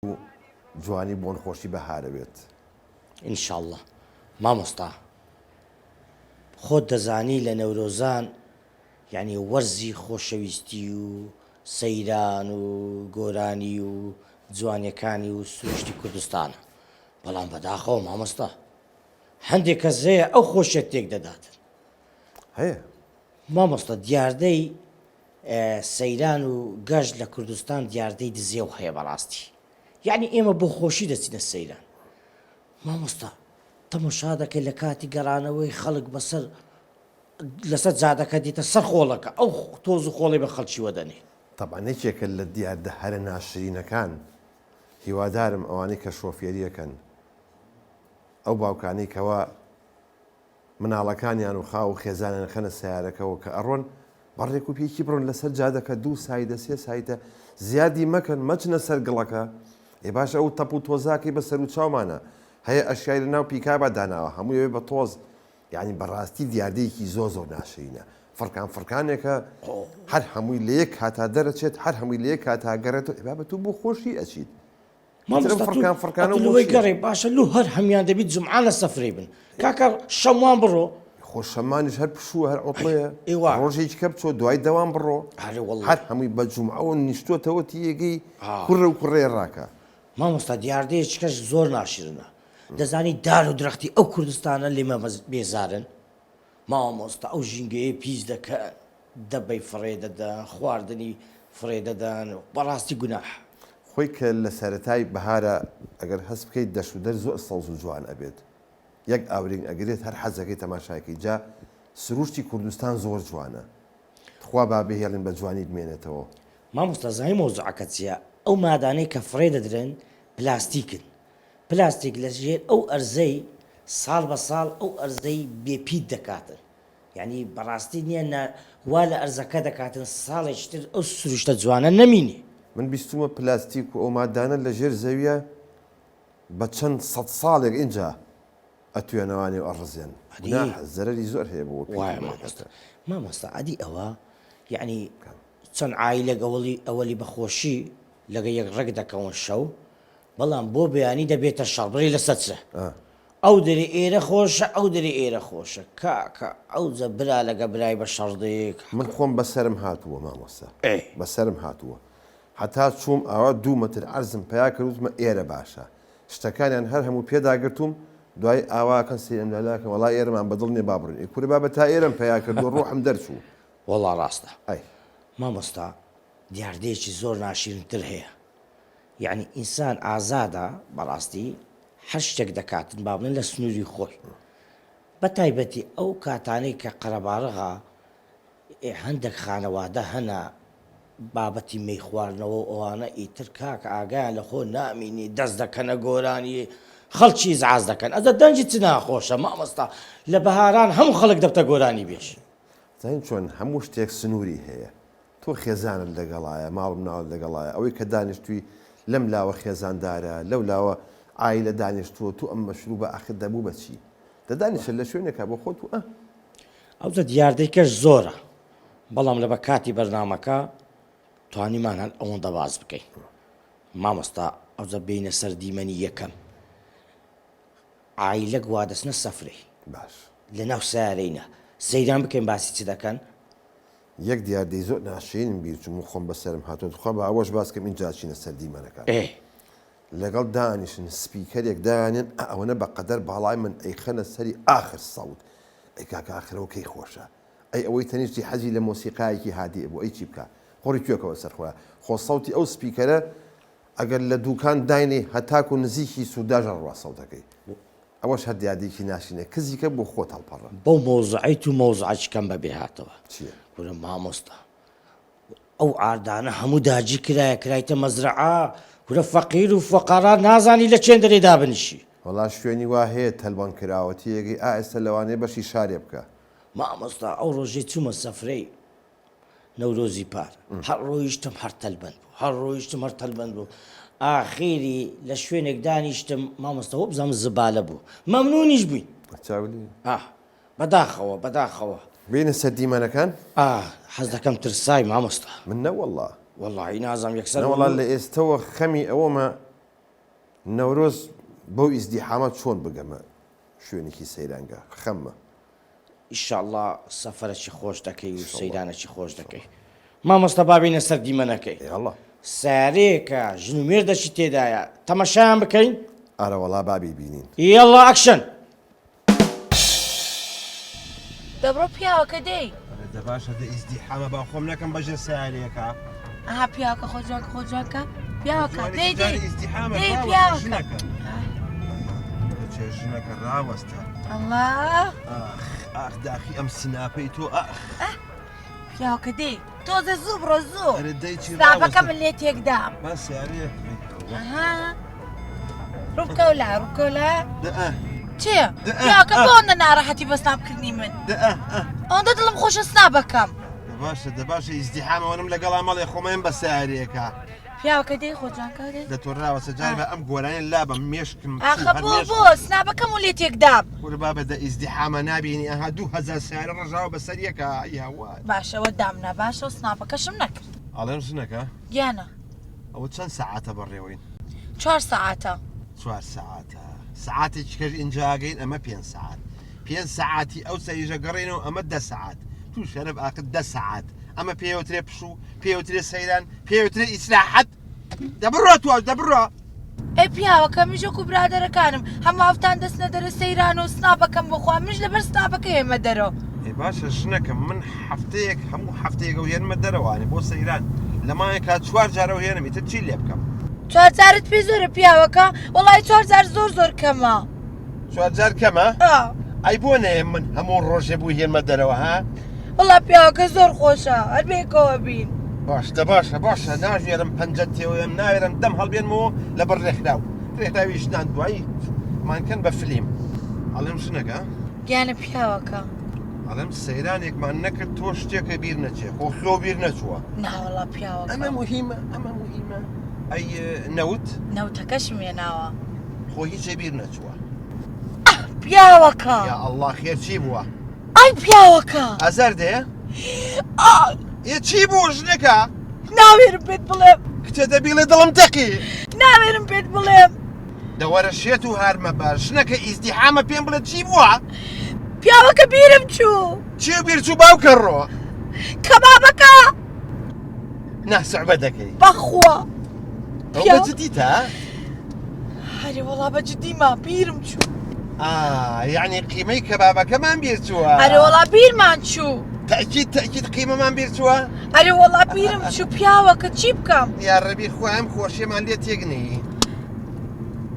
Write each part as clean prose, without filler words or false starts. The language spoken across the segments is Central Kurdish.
و جوانی بۆنخۆشی بەهارە بێت. ان شاءاللە مامۆستا خۆت دەزانی لە نەورۆزان یانی وەرزی خۆشەویستی و سەیران و گۆرانی و جوانیەکانی و سروشتی کوردستانە بەڵام بەداخەوە مامۆستا هەندێک کەس هەیە ئەو خۆشیە تێک دەداتن. هەیە. مامۆستا دیاردەی سەیران و گەشت لە کوردستان دیاردەی دزێو هەیە بەڕاستی یەعنی ئێمە بۆ خۆشی دەچینە سەیران مامۆستا تەمەشا دەکەی لە کاتی گەڕانەوەی خەڵک بەسەر لەسەر جادەکە دیتە سەر خۆڵەکە ئەو تۆز و خۆڵی بە خەڵکی وەدەنێ. تەبعەن یەکێکە لە دیاردە هەرە ناشرینەکان هیوادارم ئەوانەی کە شۆفێریەکەن ئەو باوکانەی کەوا مناڵەکانیان و خاو و خێزانیان خەنە سەیارەکەوە کە ئەڕۆن بە ڕێک و پێکی بڕۆن لەسەر جادەکە دوو سایدە سێ سایتە زیادی مەکەن مەچنە سەر گڵەکە ئێ باشە ئەو تەپ و تۆزاکەی بە سەر و چاومانە هەیە ئەشیای لە ناو پیکابا داناوە هەمووی ئەوێ بە تۆز یعنی بەڕاستی دیاردەیەکی زۆر زۆر ناشرینە فڕکان فڕکانێکە هەر هەمووی لە یەک کاتا دەرەچێت هەر هەمووی لە یەک کاتا گەڕێتەوە ئێ بابە تۆ بۆ خۆشی ئەچیت مامۆستا تو ئەتو لەوەی گەڕێ باشە لۆ هەر هەموان دەبیت جومعە لە سەفرەی بن کاکە شەموان بڕۆ. خۆ شەمانیش هەر پشووە هەر عوتڵەیە ڕۆژێکی کە بچۆ دوای دەوام بڕۆ هەر هەمووی بە جومعەوە نیشتۆتەوە تیەگەی کوڕە و کوڕێ ڕاکە. مامۆستا دیاردەیەکی کەش زۆر ناشرنە دەزانی دار و درەختی ئەو کوردستانە لێمە بێزارن مامۆستا ئەو ژینگەیە پیس دەکەن دەبەی فڕێ دەدەن خواردنی فڕێ دەدەن بەڕاستی گوناحە. خۆی کە لە سەرەتای بەهارا ئەگەر هەست بکەیت دەشت و دەر زۆر سەوز و جوان ئەبێت یەک ئاورینگ ئەگرێت هەر حەزەکەی تەماشاکەی جا سروشتی کوردستان زۆر جوانە تخوا با بهێڵین بە جوانی بمێنێتەوە. مامۆستا زانی مەوزوعەکە چیە ئەو مادانەی کە فڕێ دەدرێن پلاستیکن پلاستیک لە ژێر ئەو ئەرزەی ساڵ بە ساڵ ئەو ئەرزەی بێ پیت دەکاتن یانی بەڕاستی نیە نا وا لە ئەرزەکە دەکاتن ساڵێکی تر ئەو سروشتە جوانە نەمینێ. من بیستومە پلاستیک و ئەو مادانە لە ژێر زەویە بە چەند سەد ساڵێک ئینجا ئەتوێنەوانێ و ئەڕزێن ئەدی گوناحە زەرەری زۆر هەیە بۆ پیت و وایە بەرەکەتە. مامۆستا مامۆستا ئەدی ئەوە یانی چەند عایلەک ئەوەڵی ئەوەلی بە خۆشی لەگە یەک ڕێک دەکەون شەو بەڵام بۆ بەیانی دەبێتە شەڕ بڕی لەسەر چ ئەو دەرێ ئێرە خۆشە ئەو دەرێ ئێرە خۆشە کاکە ئەوجە برا لەگە برای بە شەڕ دێ کاکە. من خۆم بەسەرم هاتووە مامۆستا ئێ. بەسەرم هاتووە هەتا چووم ئاوا دوو مەتر عەرزم پەیا کرد وتمە ئێرە باشە شتەکانیان هەر هەموو پێ داگرتووم دوای ئاوا کەن سەیری ئەم لالا کەن وەڵا ئێرەمان بەدڵ نیە با بڕۆین ئێ کورە بابە تا ئێرەم پەیا کردووە ڕۆحم دەرچوو. وەڵا ڕاستە ئەی. مامۆستا دیاردەیەکی زۆر ناشیرنتر هەیە یەعنی ئینسان ئازادە بەڕاستی هەر شتێک دەکاتن با بڵێن لە سنووری خۆی بە تایبەتی ئەو کاتانەی کە قەرەباڵغە هەندێک خانەوادە هەنە بابەتی مەی خواردنەوە و ئەوانە ئیتر کاکە ئاگایان لە خۆ نامینی دەست دەکەنە گۆرانی خەڵکی ئیزعاج دەکەن ئەجە دەنگی چ ناخۆشە مامۆستا لە بەهاران هەموو خەڵک دەبتە گۆرانی بێژ. زانین چۆن هەموو شتێک سنووری هەیە تۆ خێزانت لەگەڵایە، ماڵ و مناڵت لەگەڵایە، ئەوەی کە دانیشتووی لەم لاوە خێزاندارە، لەو لاوە عایلە دانیشتووە، تۆ ئەم مەشروبە ئاخر دەبوو بە چی؟ دە دانیشە لە شوێنێکا بۆ خۆت و ئە. ئەوجە دیاردەی کەش زۆرە، بەڵام لە بە کاتی بەرنامەکە توانیمان هەر ئەوەندە باس بکەین. مامۆستا ئەوجە بێینە سەر دیمەنی یەکەم. عایلەک وا دەچنە سەفرەی. باش. لە ناو سەیارەینا. سەیران بکەین باسی چ دەکەن؟ یەک دیاردەی زۆر ناشرینم بیر چوو من خۆم بەسەرم هاتووە تخوا با ئەوەش باس کەم ئینجا ئەچینە سەر دیمەنەکان ئێ. لەگەڵ دانیشن سپیکەرێک دانێن ئا ئەوەنە بە قەدەر باڵای من ئەیخەنە سەری ئاخر سەوت ئەی کاکە ئاخر ئەوە کەی خۆشە ئەی ئەوەی تەنیشتی حەزی لە مۆسیقایەکی هادیئ بوو ئەی چی بکا قوڕی کوێکەوە سەر خۆیا خۆ سەوتی ئەو سپیکەرە ئەگەر لە دوکان داینێی هەتاکو نزیکی سورداش ئەڕوا سەوتەکەی ئەوەش هەر دیاردەیەکی ناشرینە کزیکە بۆ خۆت هەڵپەڕە. بەو مەوزوعەی تو مەوزوعەکی کەم بەبیر هاتەوە. چیە؟ کورە مامۆستا ئەو عاردانە هەموو داگیر کرایە کرایتە مەزرەعە کورە فەقیر و فەقارا نازانی لە چێندەرێ دابنیشی. وەڵا شوێنی وا هەیە تەلبەند کراوە تێگەی ئا ئێستا لەوانەیە بەشی شارێ بکا. مامۆستا ئەو ڕۆژەی چوومە سەفرەی نەورۆزی پار هەر ڕۆیشتم هەر تەلبەند بوو هەر ڕۆیشتم هەر تەلبەند بوو ئاخیری لە شوێنێک دانیشتم مامۆستا وەبزانم زبالە بوو مەمنونیش بووین چاولی ئاه بەداخەوە بەداخەوە بینە سەر دیمەنەکان ئاه حەز دەکەم ترسای مامۆستا من نەوەڵا وەڵی نازانم یەکسەر نەوەڵا لە ئێستەوە خەمی ئەوەمە. نەورۆز بەو ئیزدیحامە چۆن بگەمە شوێنێکی سەیرانگا؟ خەممە. ئیشاڵڵا سەفەرەکی خۆش دەکەی و سەیرانەکی خۆش دەکەی. مامۆستا با بێینە سەر دیمەنەکەی. یاڵڵا. سەیارەیەکە ژن و مێردەکی تێدایە تەمەشایان بکەین؟ ئەرەوەڵا با بیبینین. یەڵڵا ئەکشن. دەبڕۆ پیاوەکە دێی. ئەرێ دە باشە دە ئیزدیحامە با خۆم نەکەم بەژێر سەیارەیەکا. ئەها پیاوەکە خۆ جوان کە خۆ جوان کە پیاوەکە دەی دەی دەی پیاوەکە. دەچێ ژنەکە ڕاوەستە. ئەڵا. ئاخ ئاخ داخی ئەم سناپەی تۆ ئاخ. پیاوەکە دێی تۆزێ زوو بڕۆ زوو. ئەرێ دەی چی ڕاوەستە. من لێ تێکدام. با سەیارەیەک ئەها. ڕووبکەوە ڕووبکەوە. چییە؟ پیاوەکە بۆ ئەوەندە ناڕەحەتی بە سناپکردنی من؟ ئەوەندە دڵم خۆشە سناپەکەم. باشە دە باشە ئیزدیحامە وەرم لەگەڵا مەڵێ خۆمەیەم بە سەیارەیەکە. پیاوەکە دەی خۆ جوانکە دەی. دە تۆ ڕاوەستە جارێ بە ئەم گۆرانیە لابەم مێشکم چوو ئاخە هەر بۆ مێشکم. بۆ سناپەکەم و لێ تێکدام. کورە بابە دە ئیزدیحامە نابینی ئەها 2000 سەیارە ڕژاوە بەسەر یەکا ئەی هاوار. باشە وە دامنا باشە و سناپەکەشم نەکرد. ئەڵێم ژنەکە. گیانە. ئەوە چەند سەعاتە بەڕێوەین؟ چوار سەعاتە. چوار سەعاتە سەعاتێکی کەش ئینجا ئەگەین ئەمە پێنج سەعات پێنج سەعاتی ئەو سەریژە گەڕێنەوە ئەمە دە سەعات تو شەرەف ئاخر دە سەعات ئەمە پێوترێ پشوو پێوترێ سەیران پێوترێ ئیسراحەت دە بڕۆ تۆش دە بڕۆ. ئەی پیاوەکە منیش وەکو برادەرەکانم هەموو هەفتان دەچنە دەرە سەیران و سناپەکەم بخوا منیش لەبەر سناپەکە هێمە دەرەوە. ئێ باشە ژنەکەم من هەفتەیەک هەموو هەفتەیەک ئەو هێنمە دەرەوانێ بۆ سەیران لە مانگێکا چوار جار ئەو هێنم ئیتر چی لێ بکەم. چوار جارت پێ زۆرە پیاوەکە وەڵای چوار جار زۆر زۆر کەمە. چوار جار کەمە؟ ئا. ئەی بۆ نەیەم من هەموو ڕۆژێ بوو هێنمە دەرەوە ها؟ وەڵا پیاوەکە زۆر خۆشە هەر بەیەکەوە بین. باش دە باشە باشە ناژێرم پەنجەت تێوەیەم ناوێرم دەم هەڵبێنمەوە لەبەر ڕێکخراو ڕێکخراوی ژنان دوایی مانکەن بە فلیم ئەڵێم ژنەکە. گیانە پیاوەکە. ئەڵێم سەیرانێکمان نەکرد تۆ شتێکە بیر نەچێ خۆ خۆ بیر نەچووە. ناوەڵا پیاوەکە. ئەمە موهیمە ئەمە موهیمە ئەی نەوت؟ نەوتەکەشم هێناوە. خۆ هیچێ بیر نەچووە. پیاوەکە. یا ئەڵڵا خێر چی بووە؟ ئەی پیاوەکە. ئازار دێ؟ ئێ چی بوو ژنەکە؟ ناوێرم پێت بڵێم. کچە دە بیڵێ دڵم تەقی. ناوێرم پێت بڵێم. دە وەرە شێت و هار مەبە ژنەکە ئیزدیحامە پێم بڵێ چی بووە؟ پیاوەکە بیرم چوو. چی بیر چوو باوکە ڕۆ؟ کەبابەکە. نا سوعبە دەکەی. بەخوا. ئەو بە جدیتە؟ ئەرێ وەڵا بە جدیمە بیرم چوو. ئا یەعنی قیمەی کەبابەکەمان بیر چووە. ئەرێ وەڵا بیرمان چوو. تەئکید تەئکید قیمەمان بیر چووە؟ ئەرێ وەڵا بیرم چوو پیاوەکە چی بکەم؟ یاڕەبی خوایە ئەم خۆشیەمان لێ تێک نەیی.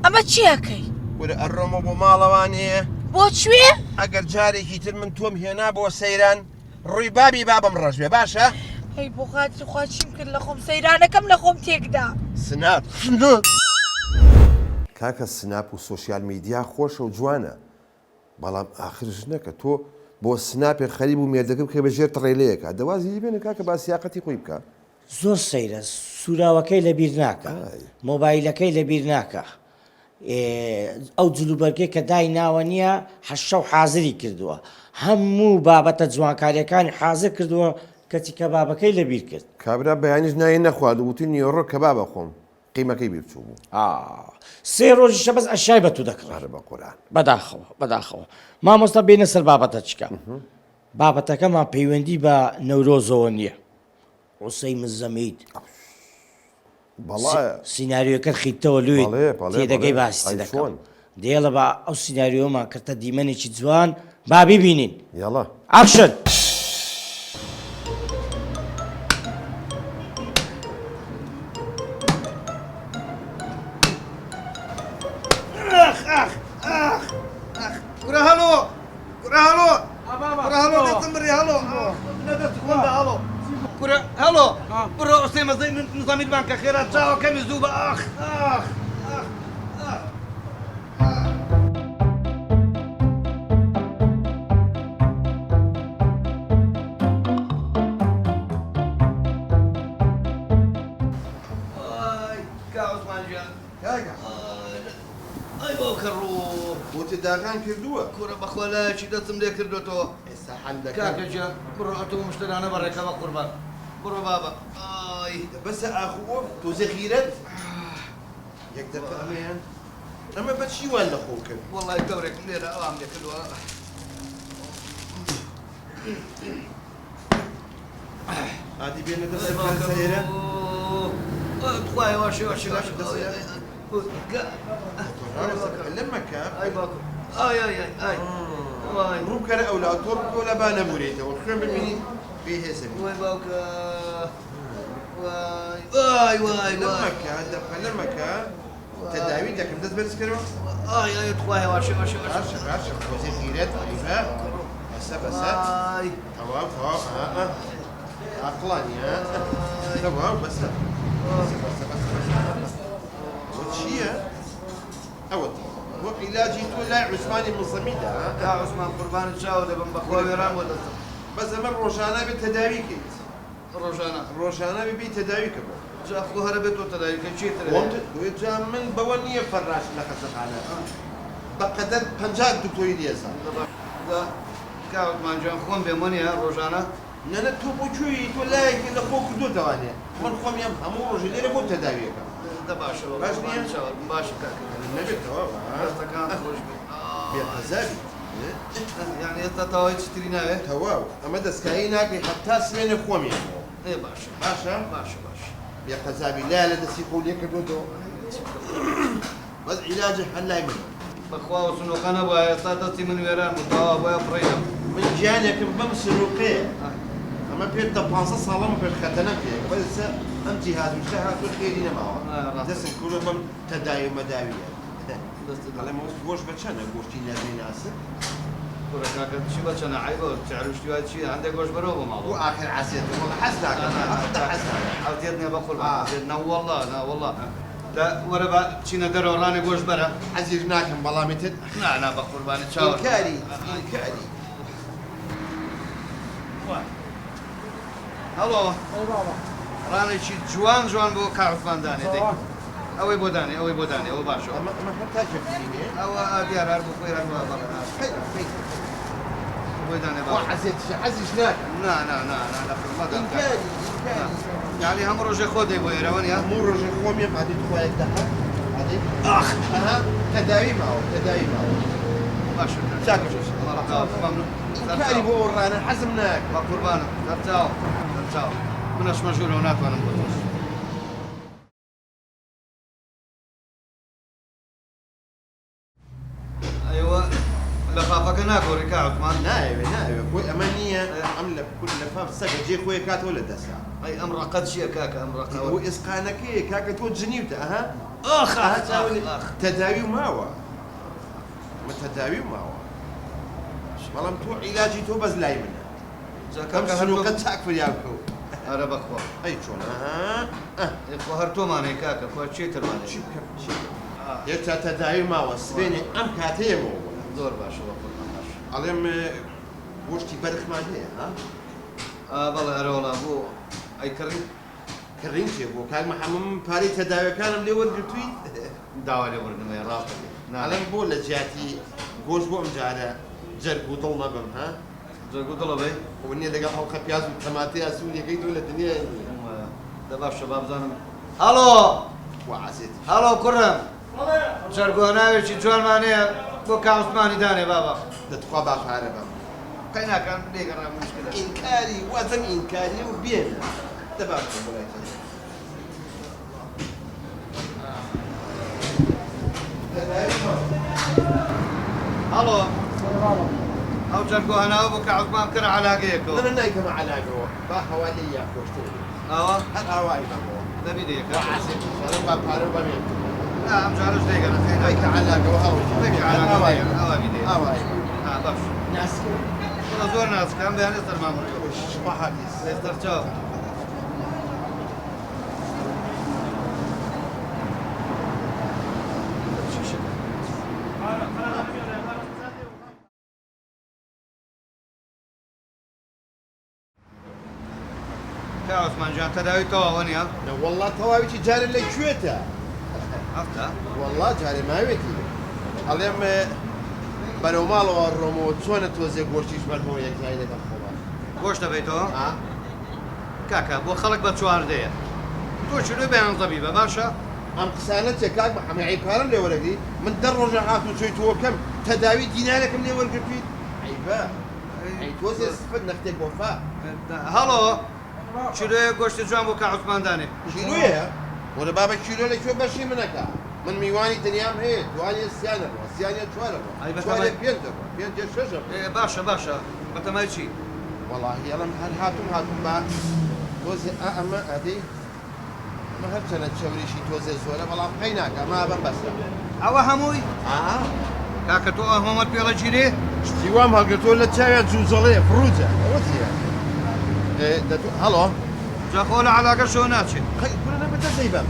ئەمە چی ئەکەی؟ کورە ئەڕۆمەوە بۆ ماڵەوانێ. بۆ کوێ؟ ئەگەر جارێکی تر من تۆم هێنا بۆ سەیران ڕووی بابی بابم ڕەش بێ باشە؟ ئەی بۆ خاتری خوا چیم کرد لە خۆم سەیرانەکەم لە خۆم تێکدا. سناپ سناپ. کاکە سناپ و سۆشیال میدیا خۆشە و جوانە بەڵام ئاخر ژنەکە تۆ بۆ سناپێک خەریک بوو مێردەکە بکەی بە ژێر تڕێلەیەکا دە وازی لێ بێنە کاکە با سیاقەتی خۆی بکا. زۆر سەیرە سوراوەکەی لەبیر ناکا مۆبایلەکەی لەبیر ناکا ئەو جلوبەرگەی کە دایناوە نییە هەر شەو حازری کردووە هەموو بابەتە جوانکاریەکانی حازر کردووە کەچی کەبابەکەی لەبیر کرد. کابرا بەیانیش نانی نەخوارد وتی نیوەڕۆ کەباب ئەخۆم قیمەکەی بیر چووبوو. ئا سێ ڕۆژیشە بەس ئەشیای بە تو دەکڕی. ئەرێ بە قورئان. بەداخەوە بەداخەوە مامۆستا بێینە سەر بابەتەچکە بابەتەکەمان پەیوەندی بە نەورۆزەوە نییە عوسەی مزەمید بەڵایە. سیناریۆکەت خیتەوە لویت بەڵێ بەڵێ تێدەگەی بەڵێ باسی چ ئەی دەکەم چۆن؟ دێڵە با ئەو سیناریۆمان کردە دیمەنێکی جوان با بیبینین یەڵا. ئاکشن. ئاخ ئاخ ئاخ ئاخ کورە هەڵۆ کورە هەڵۆ کورە هەڵۆ دەستم بڕی هەڵۆ دەست خۆم بە هەڵۆ کورە هەڵۆ بڕۆ عوسێ مەزەی نزامیت بان کە خێرا چاوەکەمی زوو بە ئاخ ئاخ ئاخ ئاخ. ئای کا عوسمان گیان کاکە ئای باوکە ڕوو. خۆت داغان کردووە. کورە بەخوا لایەکی دەستم لێ کردۆتەوە. ئێستا حەل دەکەم. کاکە گیان بڕۆ ئەتۆ مشتەرانە بەڕێکە بەقوربان بڕۆ بابە ئای. دە بەسە ئاخ و ئۆف تۆزێ غیرەت یەک دەقە ئەمەیان. ئەمە بە چی وان لە خۆ کرد؟ وەڵای دەورێکم لێرە ئەوام لێ کردووە. ئادی بێنە دەست بکەن سەر ئێرە. تخوایە واشێ واشێ واشێ. لەمەکە. ئای باوکم. ئای ئای ئای ئای. وای. ڕووکەرە ئەولا تۆ ڕووکەوە لە با نەبورێتەوە خوێن ببینی بێهێزە بی. وای باوکە. وای وای وای وای. لەمەکە دەبکە لەمەکە تەداوی دەکەم دەست بەرز کەرەوە. ئای ئای تخوایە واشێ واشێ واشێ. باشە باشە خۆزێ غیرەت عەیبە بەسە بەسە. وای. تەواو تەواو ئا ئا عەقڵانی ها تەواو بەسە بەسە بەسە بەسە بەسە ئەوە چییە؟ ئەوە تەواو بۆ عیلاجی تۆ لای عوسمانی مزەمیدا کا عوسمان قوربانت چاوە دەبم بەخوا وێران بۆ دەستم. بەس ئەمە ڕۆژانە بێ تەداوی کەیت. ڕۆژانە ڕۆژانە بێ بێی تەداوی کە بۆ. جا خۆ هەرە بێ تۆ تەداوی کەی چێ تر هەیە؟ جا من بەوە نییە فەرراش لە خەسەخانە بەقەدەر 50 دکتۆری لێزانم. جا کا عوسمان جان خۆم بێم وەنیە ڕۆژانە؟ نەنە تۆ بۆ کوێی تۆ لایەکی لە خۆ کردۆتەوانێ من خۆم یەم هەموو ڕۆژێ لێرە بۆ تەداویەکەم. دە باشە باش نییە؟ باشە کاکە. نەبێت تەواو. دەستەکان خۆش بێت. بێ قەزابیت. یعنی ئێستا تەواوی چیتری ناوێ؟ تەواو ئەمە دەستکاری ناکەی هەتا سوێنێ خۆم یەمەوە. ئێ باشە. باشە؟ باشە باشە. بێ قەزابی لایە لە دەستی خۆ لێ کردۆتەوە. بەس عیلاجە هەر لای منە. بەخوا ئەو سنووقە نەبوایە ئێستا دەستی من وێران بوو تەواو بۆیە فڕێی من گیانێکم بەم سنووقەیە ئەمە پێ دە پانزە ساڵەمە پێش خەتەنەم پێ بەس ئێستا ئەم جیهاز و شتە هاتووە خێری نەماوە دەستم کردووە بەم تەداوی و مەداویە. ئەڵێم ئەو گۆشت بە چەنە گۆشتی نەرمی ناسک؟ کورە کاکە چی بە چەنە عەیبە سعر و شتی وای چییە هەندێک گۆشت بەرەوە بۆ ماڵەوە. بۆ ئاخر عەزێتە وەڵا حەز ناکەم ئاخر دە حەز ناکەم. عەزێت نییە بەقوربان عەزێت نەوەڵا نەوەڵا دە وەرە با بچینە دەرەوە ڕانێ گۆشت بەرە. حەزیش ناکەم بەڵام ئیتر. نا نا بەقوربانی چاوە. ئینکاری ئینکاری. هەڵۆ ڕانێکی جوان جوان بۆ کاک عوسمان دانێ دەی ئەوەی بۆ دانێ ئەوەی بۆ دانێ ئەوە باشە ئەمە ئەمە هەر تاکێک بینێ ئەوە دیار هەر بۆ خۆی هەر وا بەڵێ بۆی دانێ بۆ حەزێتیشە حەزیش ناکەم نا نا نا نا لە خزمەتم ئینکاری ئینکاری یعنی هەموو ڕۆژێ خۆ دەی بۆ ئێرەوە نیە هەموو ڕۆژێ خۆم یەم ئادی تخوایەک دەها ئادی ئاخ ئەها تەداوی ماوە تەداوی ماوە باشە چاکە ئینکاری بۆ ئەو ڕانە حەزم ناکەم بە قوربانم سەرچاو سەرچاو من ئەچمە ژوورەوە ناتوانم بۆ تۆش. ئەیوە لەفافەکە ناگۆڕی کا عوسمان؟ نایەوێ نایەوێ خۆی ئەمە نییە ئەم لە کول لەفاف سەگە جێ خۆی کاتەوە لە دەسا. ئەی ئەم ڕەقە چییە کاکە ئەم ڕەقە؟ ئەو ئێسقانەکەیە کاکە تۆ جنیوتە ئەها. ئاخ ئاخ ئاخ. تەداوی ماوە ئەمە تەداوی ماوە بەڵام تۆ عیلاجی تۆ بەس لای منە. ئەم سنووقە چاک فریا بکەوە. ئەرە بەخوا. ئەی چۆن ئەها. ئەی خۆ هەر تۆمانەی کاکە خوا چێ ترمانەی. چی بکەم چی بکەم. هێشتا تەداوی ماوە سبەینێ ئەم کاتەیەمەوە بۆ لات. زۆر باشە بەقوربان باشە. ئەڵێم گۆشتی بەرخمان هەیە ها؟ ئا بەڵێ ئەرەوەڵا بۆ ئەی کڕین؟ کڕین چێ بۆ کاک محەممەد من پارەی تەداویەکانم لێ وەرگرتوویت؟ داوای لێبوردنم هەیە ڕاست دەکەی. ئەڵێم بۆ لە جیاتی گۆشت بۆ ئەم جارە جەرگ و دڵ نەبم ها؟ جەرگ و دڵە بەی؟ خۆ نییە لەگەڵ ئەڵقە پیاز و تەماتەیا سووریەکەی تۆ لە دنیای نییە. دە باشە با بزانم. هەڵۆ خوا عەزێتیش. هەڵۆ کوڕم جەرگ و هەناوێکی جوانمان هەیە بۆ کا عوسمانی دانێ بابە. دە تخوا با پارە بەم. قەی ناکەم لێگەڕام مشکلە. ئینکاری وازم ئینکاری و بێنە. دە با بچم بۆ لای تەنیا. هەڵۆ ئەو جەرگ و هەناوە بۆ کە عوسمان بکەرە عەلاگەیەکەوە. نە نایکەمە عەلاگەوە با هەوا لێی یا خۆشتر بێت. ئاوا؟ هەر ئاوای بەمەوە. دەبی لێ وا عەزێتیش ئەڵێم با پارە و بەمێ بکەم. نا ئەم جارەش لێگەڕە خەی نایکە عەلاگەوە هەڵۆ گیان. نەکە عەلاگەوە لێگەڕە ئاوا بی لێ. ئاوای بەم. ئا باش. ناسکە. وەڵا زۆر ناسکە ئەم بەیانە سەرمان بڕیوە. خوا حافیز. سەرچاو. کا عوسمان جان تەداوی تەواوە نییە؟ نەوەڵڵا تەواویی جارێ لە کوێتە؟ هەفتە؟ وەڵڵا جارێ ماوێتی. ئەڵێم بەرەو ماڵەوە ڕۆمەوە چۆنە تۆزێ گۆشتیش بەرمەوە یەکجاری لەگەڵ خۆما. گۆشت دەبەیتەوە؟ کاکە بۆ خەڵک بە چواردەیە تۆ چلۆی بە یانزە بیبە باشە؟ ئەم قسانە چیە کاک محمد عەیب پارەم لێ وەرەگری من دە ڕۆژە هاتوو چۆی تۆ کەم تەداوی دینارێکم لێ وەرگرتویت عەیبە ئەی تۆزێ سفت نەختێک وەفا. هەڵۆ کیلۆیەک گۆشتی جوان بۆ کاک عوسمان دانێ. کیلۆیە؟ وەرە بابە کیلۆ لە کوێ بەشی منەکا من میوانی دنیام هەیە دوانێ سیانە ڕوا سیانێ چوارە ڕوا چوارێ پێنجە ڕوا پێنجێ شەشە ڕوا. باشە باشە بەتەمای چی؟ وەڵاهی ئەڵێم هەر هاتوم هاتوم با تۆزێ ئا ئەمە ئەدی ئەمە هەرچەنە چەوریشی تۆزێ زۆرە بەڵام قەی ناکا ئەمە ئەبەم بەسە. ئەوە هەمووی؟ ئا. کاکە تۆ ئەهمەمەت پێڵەگیرێ؟ شتی وام هەڵگرتووە لە چاویا جوجەڵەیە فڕوجە ئەوە چیە؟ ئێ دە تۆ هەڵۆ. جا خۆ لە عەلاگەشەوە ناچێ. قەی کورە نە بە دەست دەیبەم.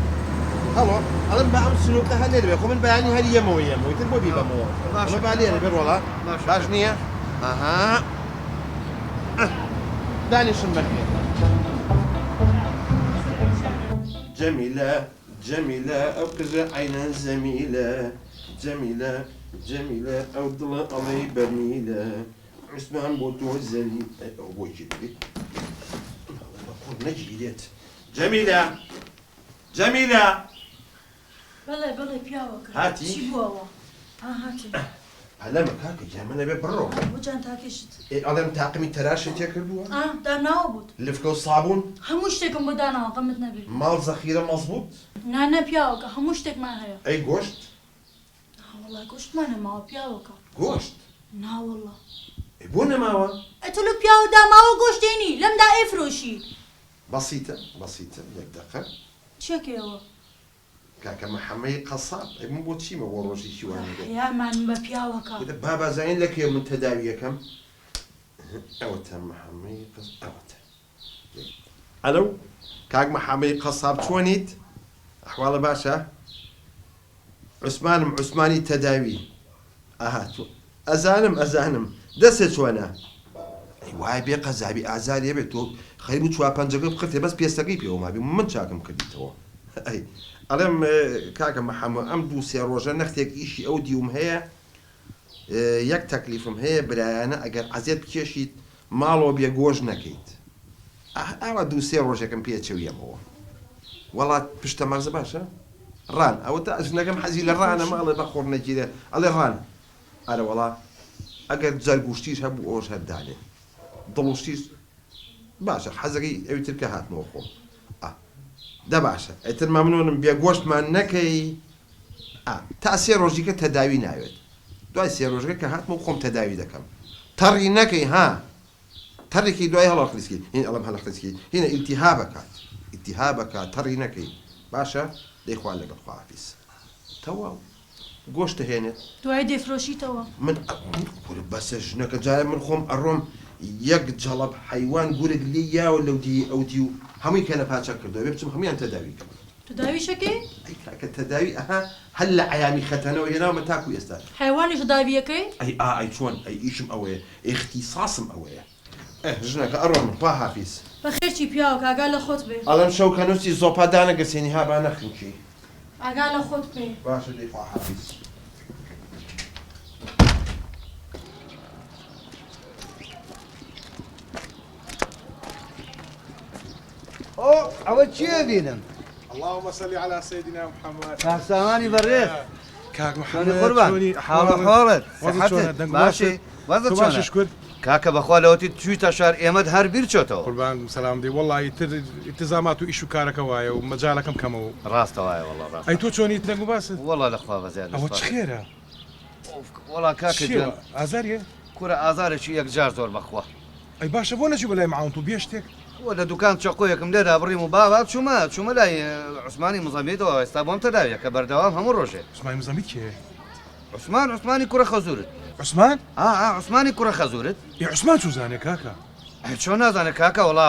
هەڵۆ ئەڵێم با ئەم سنوقە هەر لێرە بێ خۆ من بەیانی هەر یەمەوە یەمەوە ئیتر بۆ بیبەمەوە ئەمە با لێرە بێ ڕۆڵە باش نییە؟ ئەها. دانیشن بەخێر. جەمیلە جەمیلە ئەو قژە عەینەن زەمیلە جەمیلە جەمیلە ئەو دڵە ئەڵێی بەرمیلە عوسمان بۆ تۆ زەلیل ئەی ئەوە بۆ گیرێت بە قوڕ نەگیرێت جەمیلە جەمیلە. بەڵێ بەڵێ پیاوەکە. هاتی؟ چی بووەوە؟ ها هاتم. پەلەمە کاکە گیان من ئەبێ بڕۆم. بۆ جانتاکەشت. ئێ ئەڵێم تاقمی تەراشت تێ کردووە؟ ئا دامناوە بۆت. لفکە و سابوون؟ هەموو شتێکم بۆ داناوە غەمت نەبێ. ماڵ زەخیرە مەزبووت؟ نا نا پیاوەکە هەموو شتێکمان هەیە. ئەی گۆشت؟ نا وەڵا گۆشتمان نەماوە پیاوەکە. گۆشت؟ نا وەڵا. ئەی بۆ نەماوە؟ ئەی تۆ لەو پیاوە داماوە گۆشت دێنی لەمدا ئەیفرۆشی. بەسیتە بەسیتە یەک دەقە. چیەکەیەوە؟ کاکە محەمەی قەساب ئەی من بۆ چیمە بۆ ڕۆژێکی وا نەبێت. حەیامان بە پیاوەکە. کورە بابا زانین لە کێ من تەداویەکەم ئەوەتە محەمەی قەس ئەوەتە ئەلو کاک محەمەی قەساب چۆنیت ئەحواڵە باشە عوسمانم عوسمانی تەداوی ئەها تۆ ئەزانم ئەزانم دەسێ چۆنە ئەی وایە بێ قەزابی ئازاری هەبێت تۆ خەریک بوو چوار پەنجەکە بقرتێ بەس پێستەکەی پێوە مابی من چاکم کردیتەوە ئەی ئەڵێم کاکە محەممە ئەم دوو سێ ڕۆژە نەختێک ئیشی ئەو دیوم هەیە یەک تەکلیفم هەیە برایانە ئەگەر عەزێت بکێشیت ماڵەوە بێ گۆش نەکەیت ئاوا دوو سێ ڕۆژێکم پێ چەویەمەوە وەڵا پشتە مەغزە باشە ڕان ئەوەتا ژنەکەم حەزی لە ڕانە ماڵێ بە خۆڕ نەگیرێ ئەڵێ ڕان ئەرەوەڵا ئەگەر جەرگ و شتیش هەبوو ئەوەش هەر دانێ دڵ و شتیش باشە حەزەکەی ئەوی تر کە هاتمەوە خۆم ئا دە باشە ئیتر مەمنونم بێ گۆشتمان نەکەی ئا تا سێ ڕۆژی کە تەداوی ناوێت دوای سێ ڕۆژەکە کە هاتمەوە خۆم تەداوی دەکەم تەڕی نەکەی ها تەڕێکی دوای هەڵەخلیسکی هین ئەڵێم هەڵەخلیسکی هینە ئیلتیهابەکات ئیلتیهابەکات تەڕی نەکەی باشە دەی خوا لەگەڵ خواحافیز تەواو گۆشت دەهێنێت. دوایی دەیفرۆشیتەوە. من کورە بەسە ژنەکە جارێ من خۆم ئەڕۆم یەک جەڵەب حەیوان گورگ لێی یاوە لەو دیی ئەو دیو هەمووی کەنەپاچە کردوە ئەبێ بچم هەموویان تەداوی کەم. تەداویش ئەکەی؟ ئەی کاکە تەداوی ئەها هەر لە عەیامی خەتەنەوە هێناومە تاکو ئێستا. حەیوانیش تەداوی ئەکەی؟ ئەی ئا ئەی چۆن ئەی ئیشم ئەوەیە ئیختیساسم ئەوەیە. ئه ژنەکە ئەڕۆم من خوا حافیز. بەخێر چی پیاوەکە ئاگا لە خۆت بێ. ئەڵێم شەو کە نوستی زۆپا دانەگرسێنی ها با نەخنکی. ئاگا لە خۆت بێ. باشە دەی خوا حافیز. ئۆ ئەوە چییە بینم؟ اللهم صل علی سیدنا محمد. کاک سامانی بەڕێز. کاک چۆنی محمد قوربان؟ چۆنی حاڵ ئەحواڵت؟ ئەحواڵت؟ وەزت چۆنە؟ سحەتت؟ دەنگ و باشی؟ باشت؟ وەزت تۆ باشی چۆنە؟ شکر. کاکە بەخوا لەوەتی چوویتە شار ئێمەت هەر بیر چۆتەوە. قوربان سەلام دەی وەڵا ئیتر ئیلتزامات و ئیش و کارەکە وایە و مەجالەکەم کەمە و. ڕاستە وایە وەڵا ڕاستە. ئەی تۆ چۆنی دەنگ و باست؟ وەڵا لە خوا بەزیاد لە ئەوە سوپاس. چ خێرە؟ ئۆف وەڵا کاکە چییە گیان. ئازاریە؟ کورە ئازارێکی یەکجار زۆر بەخوا. ئەی باشە بۆ نەچوی بەلای معاون تو بێ شتێک؟ وە لە دوکان چەقۆیەکم لێ دابڕیم و بابا چومە چومە لای عوسمانی مزەمیتەوە ئێستا بۆم تەداویەکە بەردەوام هەموو ڕۆژێ. عوسمانی مزەمیت کێیە؟ عوسمان عوسمانی کوڕە خەزورت. عوسمان؟ ئا ئا عوسمانی کوڕە خەزورت. ئێ عوسمان چوزانێ کاکە؟ ئەی چۆن نازانێ کاکە وەڵا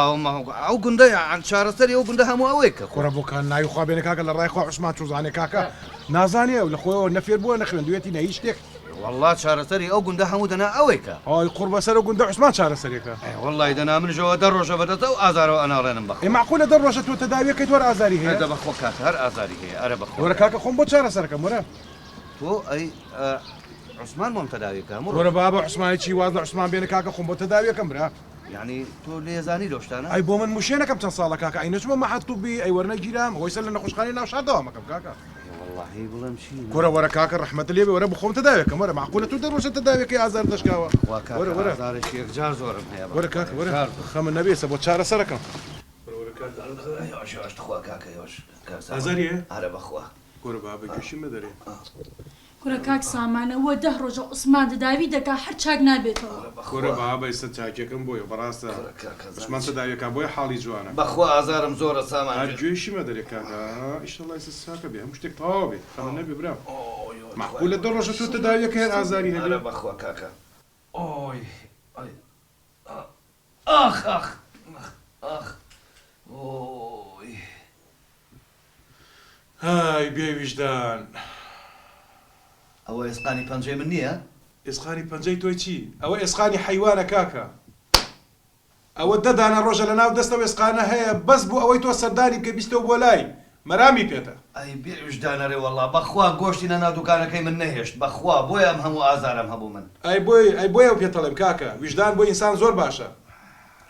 ئەو گوندە یان چارەسەری ئەو گوندە هەموو ئەوەی کە خۆ. کوڕە بۆکان ناوی خوا بێنە کاکە لە ڕای خوا عوسمان چوزانێ کاکە نازانێ ئەو لە خۆیەوە نە فێر بووە نە خوێندویەتی نە هیچ شتێک. وەڵا چارەسەری ئەو گوندە هەموو دەنا ئەوەی کە. ئای قوڕ بەسەر ئەو گوندە عوسمان چارەسەرێکە. ئەی وەڵای دەنا منیش ئەوە دە ڕۆژە بەدەست ئەو ئازارەوە ئەناڵێنم بەخوا. ئەی مەعقولە دە ڕۆژە تۆ تەداویەکەیت وەر ئازاری هەیە؟ دە بەخوا کاکە هەر ئازاری هەیە ئەرە بەخوا. وەرە کاکە خۆم بۆ چارەسەرەکەم وەرە. تۆ ئەی عوسمان بۆم تەداویەکە هەموو وەرە بابە عوسمانی چی واز لە عوسمان بێنە کاکە خۆم بۆ تەداویەکەم برا. یانی تۆ لێزانی لەو شتانە؟ ئەی بۆ من مشێنەکەم چەند ساڵە کاکە ئەی نەچوومە مەعهەد طبی ئەی وەرنەگیرام ئەوەی سەر لە نەخۆشخانەی ناو شار دەوامەکەم کاکە. ئەی وەڵاهی بڵێم چی؟ کورە وەرە کاکە ڕەحمەتت لێ بێ وەرە بخۆم تەداوێکەم وەرە مەعقولە تۆ دە ڕۆژە تەداوێکەی ئازارت نەشکاوە خوا کاکە وەرە وەرە ئازارێکی یەکجار زۆرم هەیە وەرە بەخوا کاکە وەرە یەکجار زۆر. خەمت نەبێ ئێستا بۆ چارەسەرەکەم. وەرە وەرە کاکە. هێواش هێواش تخوا کاکە هێواش کاک سامان. ئازاری هەیە؟ ئەرە بەخوا. کورە بابە گوێشی مەدەرێ. کورە کاک سامان ئەوە دە ڕۆژە عوسمان تەداوی دەکا هەر چاک نابێتەوە. کورە بابە ئیستا چاکیەکەم بۆیە بەڕاستە عوسمان تەداویەکا بۆیە حاڵی جوانە. بەخوا ئازارم زۆرە سامان هەر گیان. گوێیشی مەدەرێ کاکە ئیشەڵا ئیستا چاکە بێ هەموو شتێک تەواو بێ خەمت نەبێ برام مەعقولە دە ڕۆژە تۆ تەداویەکەی هەر ئازاری هەبێ. ئەرە بەخوا کاکە ئۆی ئۆی ئاخ ئاخ ئاخ ئۆی. هەی بێ ویژدان. ئەوە ئێسقانی پەنجەی من نییە؟ ئێسقانی پەنجەی تۆی چی؟ ئەوە ئێسقانی حەیوانە کاکە. ئەوە دە دانە ڕۆژە لە ناو دەست ئەو ئێسقانە هەیە بەس بۆ ئەوەی تۆ سەردانی بکەی بیستەوە بۆ لای، مەرامی پێتە. ئەی بێ ویژدانە رێ وەڵا بەخوا گۆشتی لە ناو دوکانەکەی من نەهێشت بەخوا بۆیە ئەم هەموو ئازارەم هەبوو من. ئەی بۆی ئەی بۆیە پێتەڵێم کاکە ویژدان بۆ ئینسان زۆر باشە.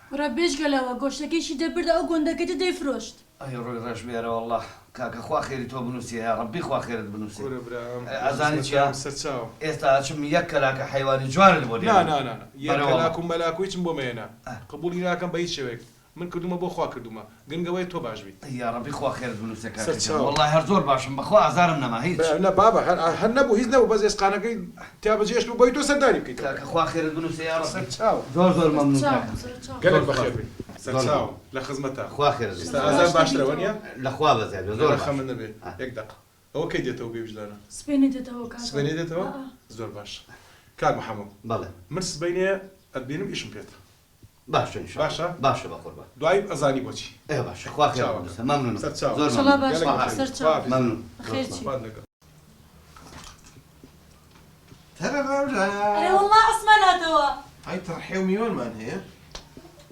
کوڕە بێجگە لەوە گۆشتەکەیشی دەبردە ئەو گۆندەکەی تر دەیفرۆشت. ئەی ڕووی ڕەش بێرە وەڵا کاکە خوا خێری تۆ بنوسی یاڕەبی خوا خێرت بنوسی کورە برام ئەی ئەزانی چیە خزمەتم سەرچاوم. ئێستا ئەچم یەک کەلاکە حەیوانی جوانت بۆ نا دێنم نا نا نا یەک بەرێ وەڵا. کەلاک و مەلاک و هیچم بۆ مەیەنە قبوڵی ناکەم بە هیچ شێوەیەک من کردومە بۆ خوا کردومە گرنگ ئەوەیە تۆ باش بیت. ئەی یاڕەبی خوا خێرت بنوسێ کاکە گیان سەرچاوم. وەڵای هەر زۆر باشم بەخوا ئازارم نەما هیچ. نا بابە هەر هەر نەبوو هیچ نەبوو بەس ئێسقانەکەی تیا بەجێ هێشتبوو بۆی تۆ سەردانی بکەیتەوە. کاکە خوا خێرت بنوسێ یاڕەبی. سەرچاوم. زۆر زۆر مەمنون سەرچاوم کاکە. سەرچاوم. گەلەک زۆر بەخێر سوپاس. بێی. سەرچاوم لە خزمەتا. خوا خێرت ئێستا بنوسێ. ئازار باش باشترە دەبیتەوە. وەنیە؟ لە خوا بەزیاد بێ زۆر لە باشم. خەمت نەبێ یەک دەقە. ئەوە کەی دێتەوە بێ ویژدانە؟ سبەینێ دێتەوە کاکە. سبەینێ دێتەوە؟ ئا. زۆر باش. کاک محەمەد. بەڵێ. من سبەینێ ئەتبینم ئیشم پێتە. باشە ان شاء باشە؟ اللە باشە بەقوربان. دوایی ئەزانی بۆچی. ئێ باشە خوا خێرت چاوەکەم. بنوسێ مەمنونم سەرچاوم. زۆر ئیشەڵا مەمنون باش گەلەک بی. بەخێر بێی. سەرچاو. خوا حافیزت. مەمنون بەخێر زۆر چی. سوپاس. خوات لەگەڵ. ئەرێ وەڵا عوسمان هاتەوە. ئەی تڕحێو میوانمان هەیە؟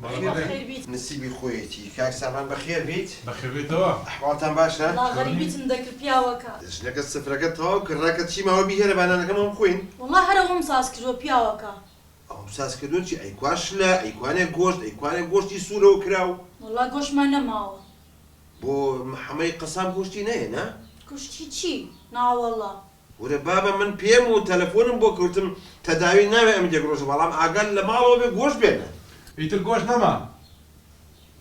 بەڵێ بەخێر بەڵێ. بێن نسیبی خۆیەتی کاک سامان بەخێر بیت. بەخێر بێیتەوە. ئەحواڵتان باشە؟ وەڵا غەریبیتم دەکرد پیاوەکە. ژنەکە سفرەکەت تەواو کرد ڕاکە چی ماوە بیهێنە با نانەکەمان بخۆین. وەڵا هەر ئەوەم ساز کردوە پیاوەکە. ئەوەم ساز کردوە چی ئەی کوا شلە ئەی کوانێ گۆشت ئەی کوانێ گۆشتی سورەوە کراو. وەڵا گۆشتمان نەماوە. بۆ حەمەی قەساب گۆشتی نەهێنا؟ گۆشتی چی؟ ناوەڵا. ورە بابە من پێم وت تەلەفۆنم بۆ کرد وتم تەداوی ناوێ ئەم یەک ڕۆژە بەڵام ئاگات لە ماڵەوە بێ گۆشت بێنە. ئیتر گۆشت نەما.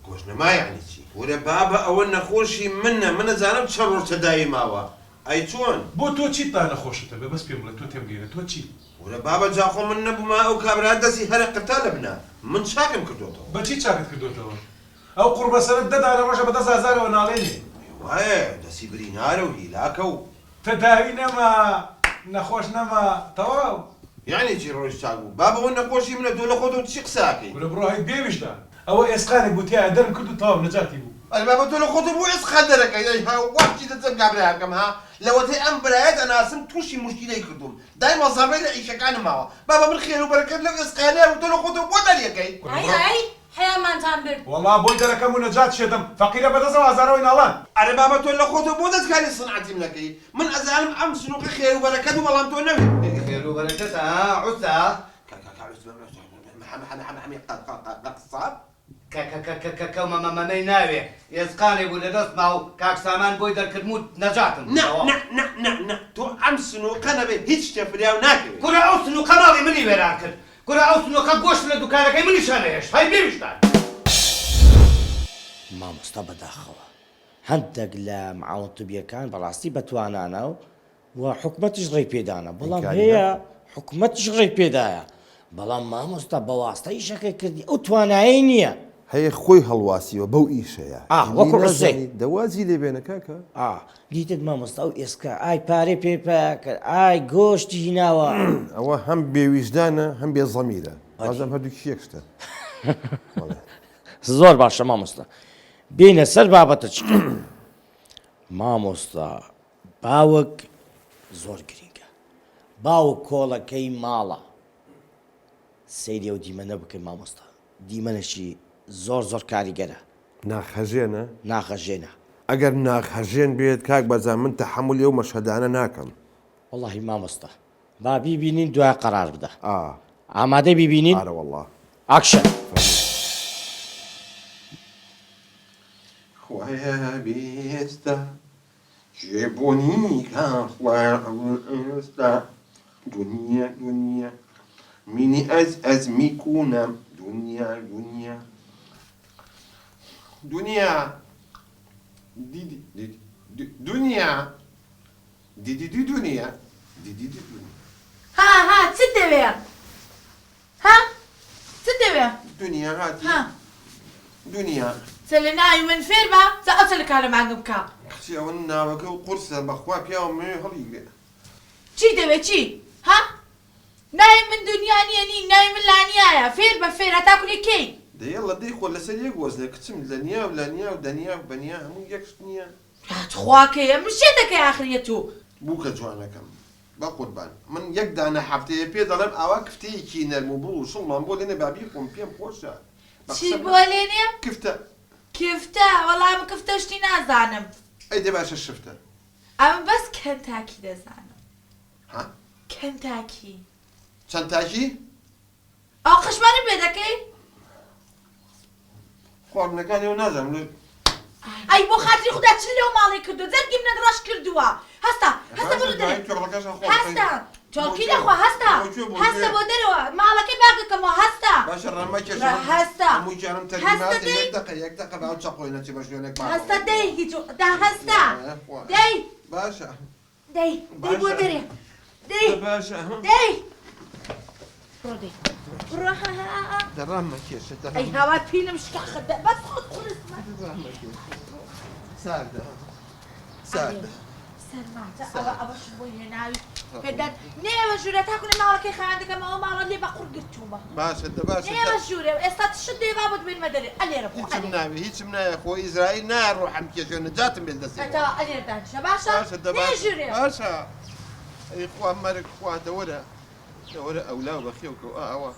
گۆشت نەما یەعنی چی؟ ورە بابە ئەوە نەخۆشی منە من ئەزانم چەند ڕۆژ تەداوی ماوە ئەی چۆن؟ بۆ تۆ چیت تا نەخۆشت هەبێ بەس پێم بڵێ تۆ تێمگەیەنە تۆ چیت؟ ورە بابە جا خۆ من نەبووما ئەو کابرا دەستی هەرە قرتا لە بنا من چاکم کردۆتەوە. بە چی چاکت کردۆتەوە؟ ئەو قوڕبەسەرە دە دانە ڕۆژە بە دەست ئازارەوە ناڵێنێ. ئەی وایە دەستی برینارە و هیلاکە و. تەداوی نەما نەخۆش نەما تەواو. یەعنی چی ڕۆیشت چاک بوو بابە ئەوە نەخۆشی منە تۆ لە خۆتەوە چی قسە ئەکەی. کورە بڕۆ هەی بێ ویژدان ئەوە ئێسقانێک بوو تیایا دەرم کرد و تەواو نەجاتی بوو. ئەرێ بابە تۆ لە خۆتەوە بۆ ئێسقان دەرەکەی ئەی هاوار چی دەچم کابرایەکەم ها لەوەتەی ئەم برایەت ئەناسم توشی موشکیلەی کردووم دایمە زەڕبەی لە ئیشەکانم ماوە بابە من خێرو بەرەکەت لەو ئێسقانەیە بوو تۆ لە خۆتەوە بۆ دەریەکەی. کورە ئەی بڕۆ. ئەی حەیامانتان برد. وەڵا بۆی دەرەکەم و نەجات شێتم فەقیرە بەدەستەوە ئازارەوەی ناڵان. ئەرێ بابە تۆ لە خۆتەوە بۆ دەستکاری سنعەتیم نەکەی من ئەزانم ئەم سنوقە خێرو بەرەکەت بوو بەڵام تۆ نەوێ. خێرو بەرەکەتە ها عوسە. کە-کە-کە-کە-کە-مە-مە-مە-مەی ناوێ ئێسقانێ بوو لە دەستما و کاک سامان بۆی دەرکردم و نەجاتم بوو نا تەواو. نا نا نا نا تۆ ئەم سنوقە نەبێ هیچ شتێ فریاو ناکەوێ. کورە ئەو سنوقە ماڵی منی وێران کرد کورە ئەو سنوقە گۆشت لە دوکانەکەی منیشا نەهێشت هەی بێ ویژدان. مامۆستا بەداخەوە هەندێک لە معاون طبیەکان بەڕاستی بەتوانانە و و حکومەتیش ڕێی پێدانە بەڵام هەیە حکومەتیش ڕێی پێدایە بەڵام مامۆستا بە واستە ئیشەکەی کردی ئەو توانایەی نییە. هەیە خۆی هەڵواسیوە بەو ئیشەیە ئا وەکو عوسەی. دە وازی لێ بێنە کاکە. ئا دیتت مامۆستا ئەو ئێسکە ئای پارەی پێ پەیا کرد ئای گۆشتی هیناوە. ئەوە هەم بێ ویژدانە هەم بێ زەمیرە بازم هەردووکی یەک شتە. بەڵێ. زۆر باشە مامۆستا بێینە سەر بابەتە چکە مامۆستا باوک زۆر گرینگە باوک کۆڵەکەی ماڵە سەیری ئەو دیمەنە بکەن مامۆستا دیمەنەکی زۆر زۆر کاریگەرە. ناخ هەژێنە؟ ناخ هەژێنە. ئەگەر ناخ هەژێن بێت کاک بەرزان من تەحەمولی ئەو مەشهەدانە ناکەم. وەڵاهی مامۆستا با بیبینین دوای قەرار بدە. ئا. ئامادەی بیبینین؟ ئارەوەڵا. ئاکشن. فەرموو. خوایە بێستا کێ بۆنی کا خوایە ئێستا دونیا دونیا مینی ئەز ئەز میکونم دونیا دونیا دونیا دیدی دیدی دونیا دیدی دی دونیا دیدی دی دونیا. ها ها چت دەوێ ها چت دەوێ؟ دونیا هاتی ها دونیا. چە لە ناوی من فێر بە جا ئەو چە لە کارە مانگم بکا. کچێ ئەوە ناوەکە و قورسە بەخوا پیاوم مەوێ هەڵیگرێ. چی دەوێ چی ها ناوی من دونیا نیە نی ناوی من لانیایە فێر بە فێر هەتاکو لێ کەی. دە یەڵە دەی خۆ لەسەر یەک وەزنە کچم لەنیا و لانیا و دەنیا و بەنیا هەموو یەک شت نیە. تخوا کەیە من شێتەکەی ئاخریە تو. بوکە جوانەکەم بەقوربان من یەک دانە هەفتەیە پێ دەڵێم ئاوا کفتەیەکی نەرم و بڵ و شڵمان بۆ لێنێ با بیخۆم پێم خۆشە بە چی قسەم بۆ لێنێم؟ کفتە. کفتە وەڵا من کفتە شتی نازانم. ئەی دە باشە شفتە. ئەمن بەس کەنتاکی دەزانم. ها؟ کەنتاکی. چەند تاکی؟ ئەوە قەشمەرم پێ دەکەی؟ خواردنەکانی ئەو نازانم لە ئەی بۆ خاتری خودا چ لەو ماڵەی کردووە جەرگی منت ڕەش کردووە هەستە هەستە بڕۆ دەرێ هەستە تۆڵکی دەخوا هەستە هەستە بۆ دەرەوە ماڵەکەی باگەکەمەوە هەستە باشە ڕامەکێشە هەستە هەموو گیانم تەرگی دەی یەک دەقە یەک دەقە با ئەو چەقۆی نەچێ بە شوێنێک هەستە دەی هیچ دا هەستە دەی باشە دەی دەی بۆ دەرێ دەی باشە دەی بڕۆ دەی بڕۆ ها ها ها دەڕام مەکێشە دەڕام ئەی هاوار پیلم شکا خدە بەس خۆت قورس مە دەڕام مەکێشە ساردە ساردە سەرما جا ئەوە ئەوەشم بۆ هێناوی پێدەن نێوە ژوورە تاکو لە ماڵەکەی خەیان دەکەم ئەوە ماڵە لێ بە قوڕ گرتوومە باشە دە باشە نێوە ژوورێ ئێستا شت دێ با بۆت بێنمە دەرێ ئەلێرە بخۆ هیچم ناوێ هیچم ناوێ خۆ ئیزرائیل نایە ڕۆحم کێشێ نەجاتم بێت دەستێ ئەتا ئەلێر دانیشە باشە باشە دە نێ باشە ژوورێ باشە ئەی خوا مەرگ خوا دەوەرە دەوەرە ئەولاو بەخێو کەو ئا ئەوە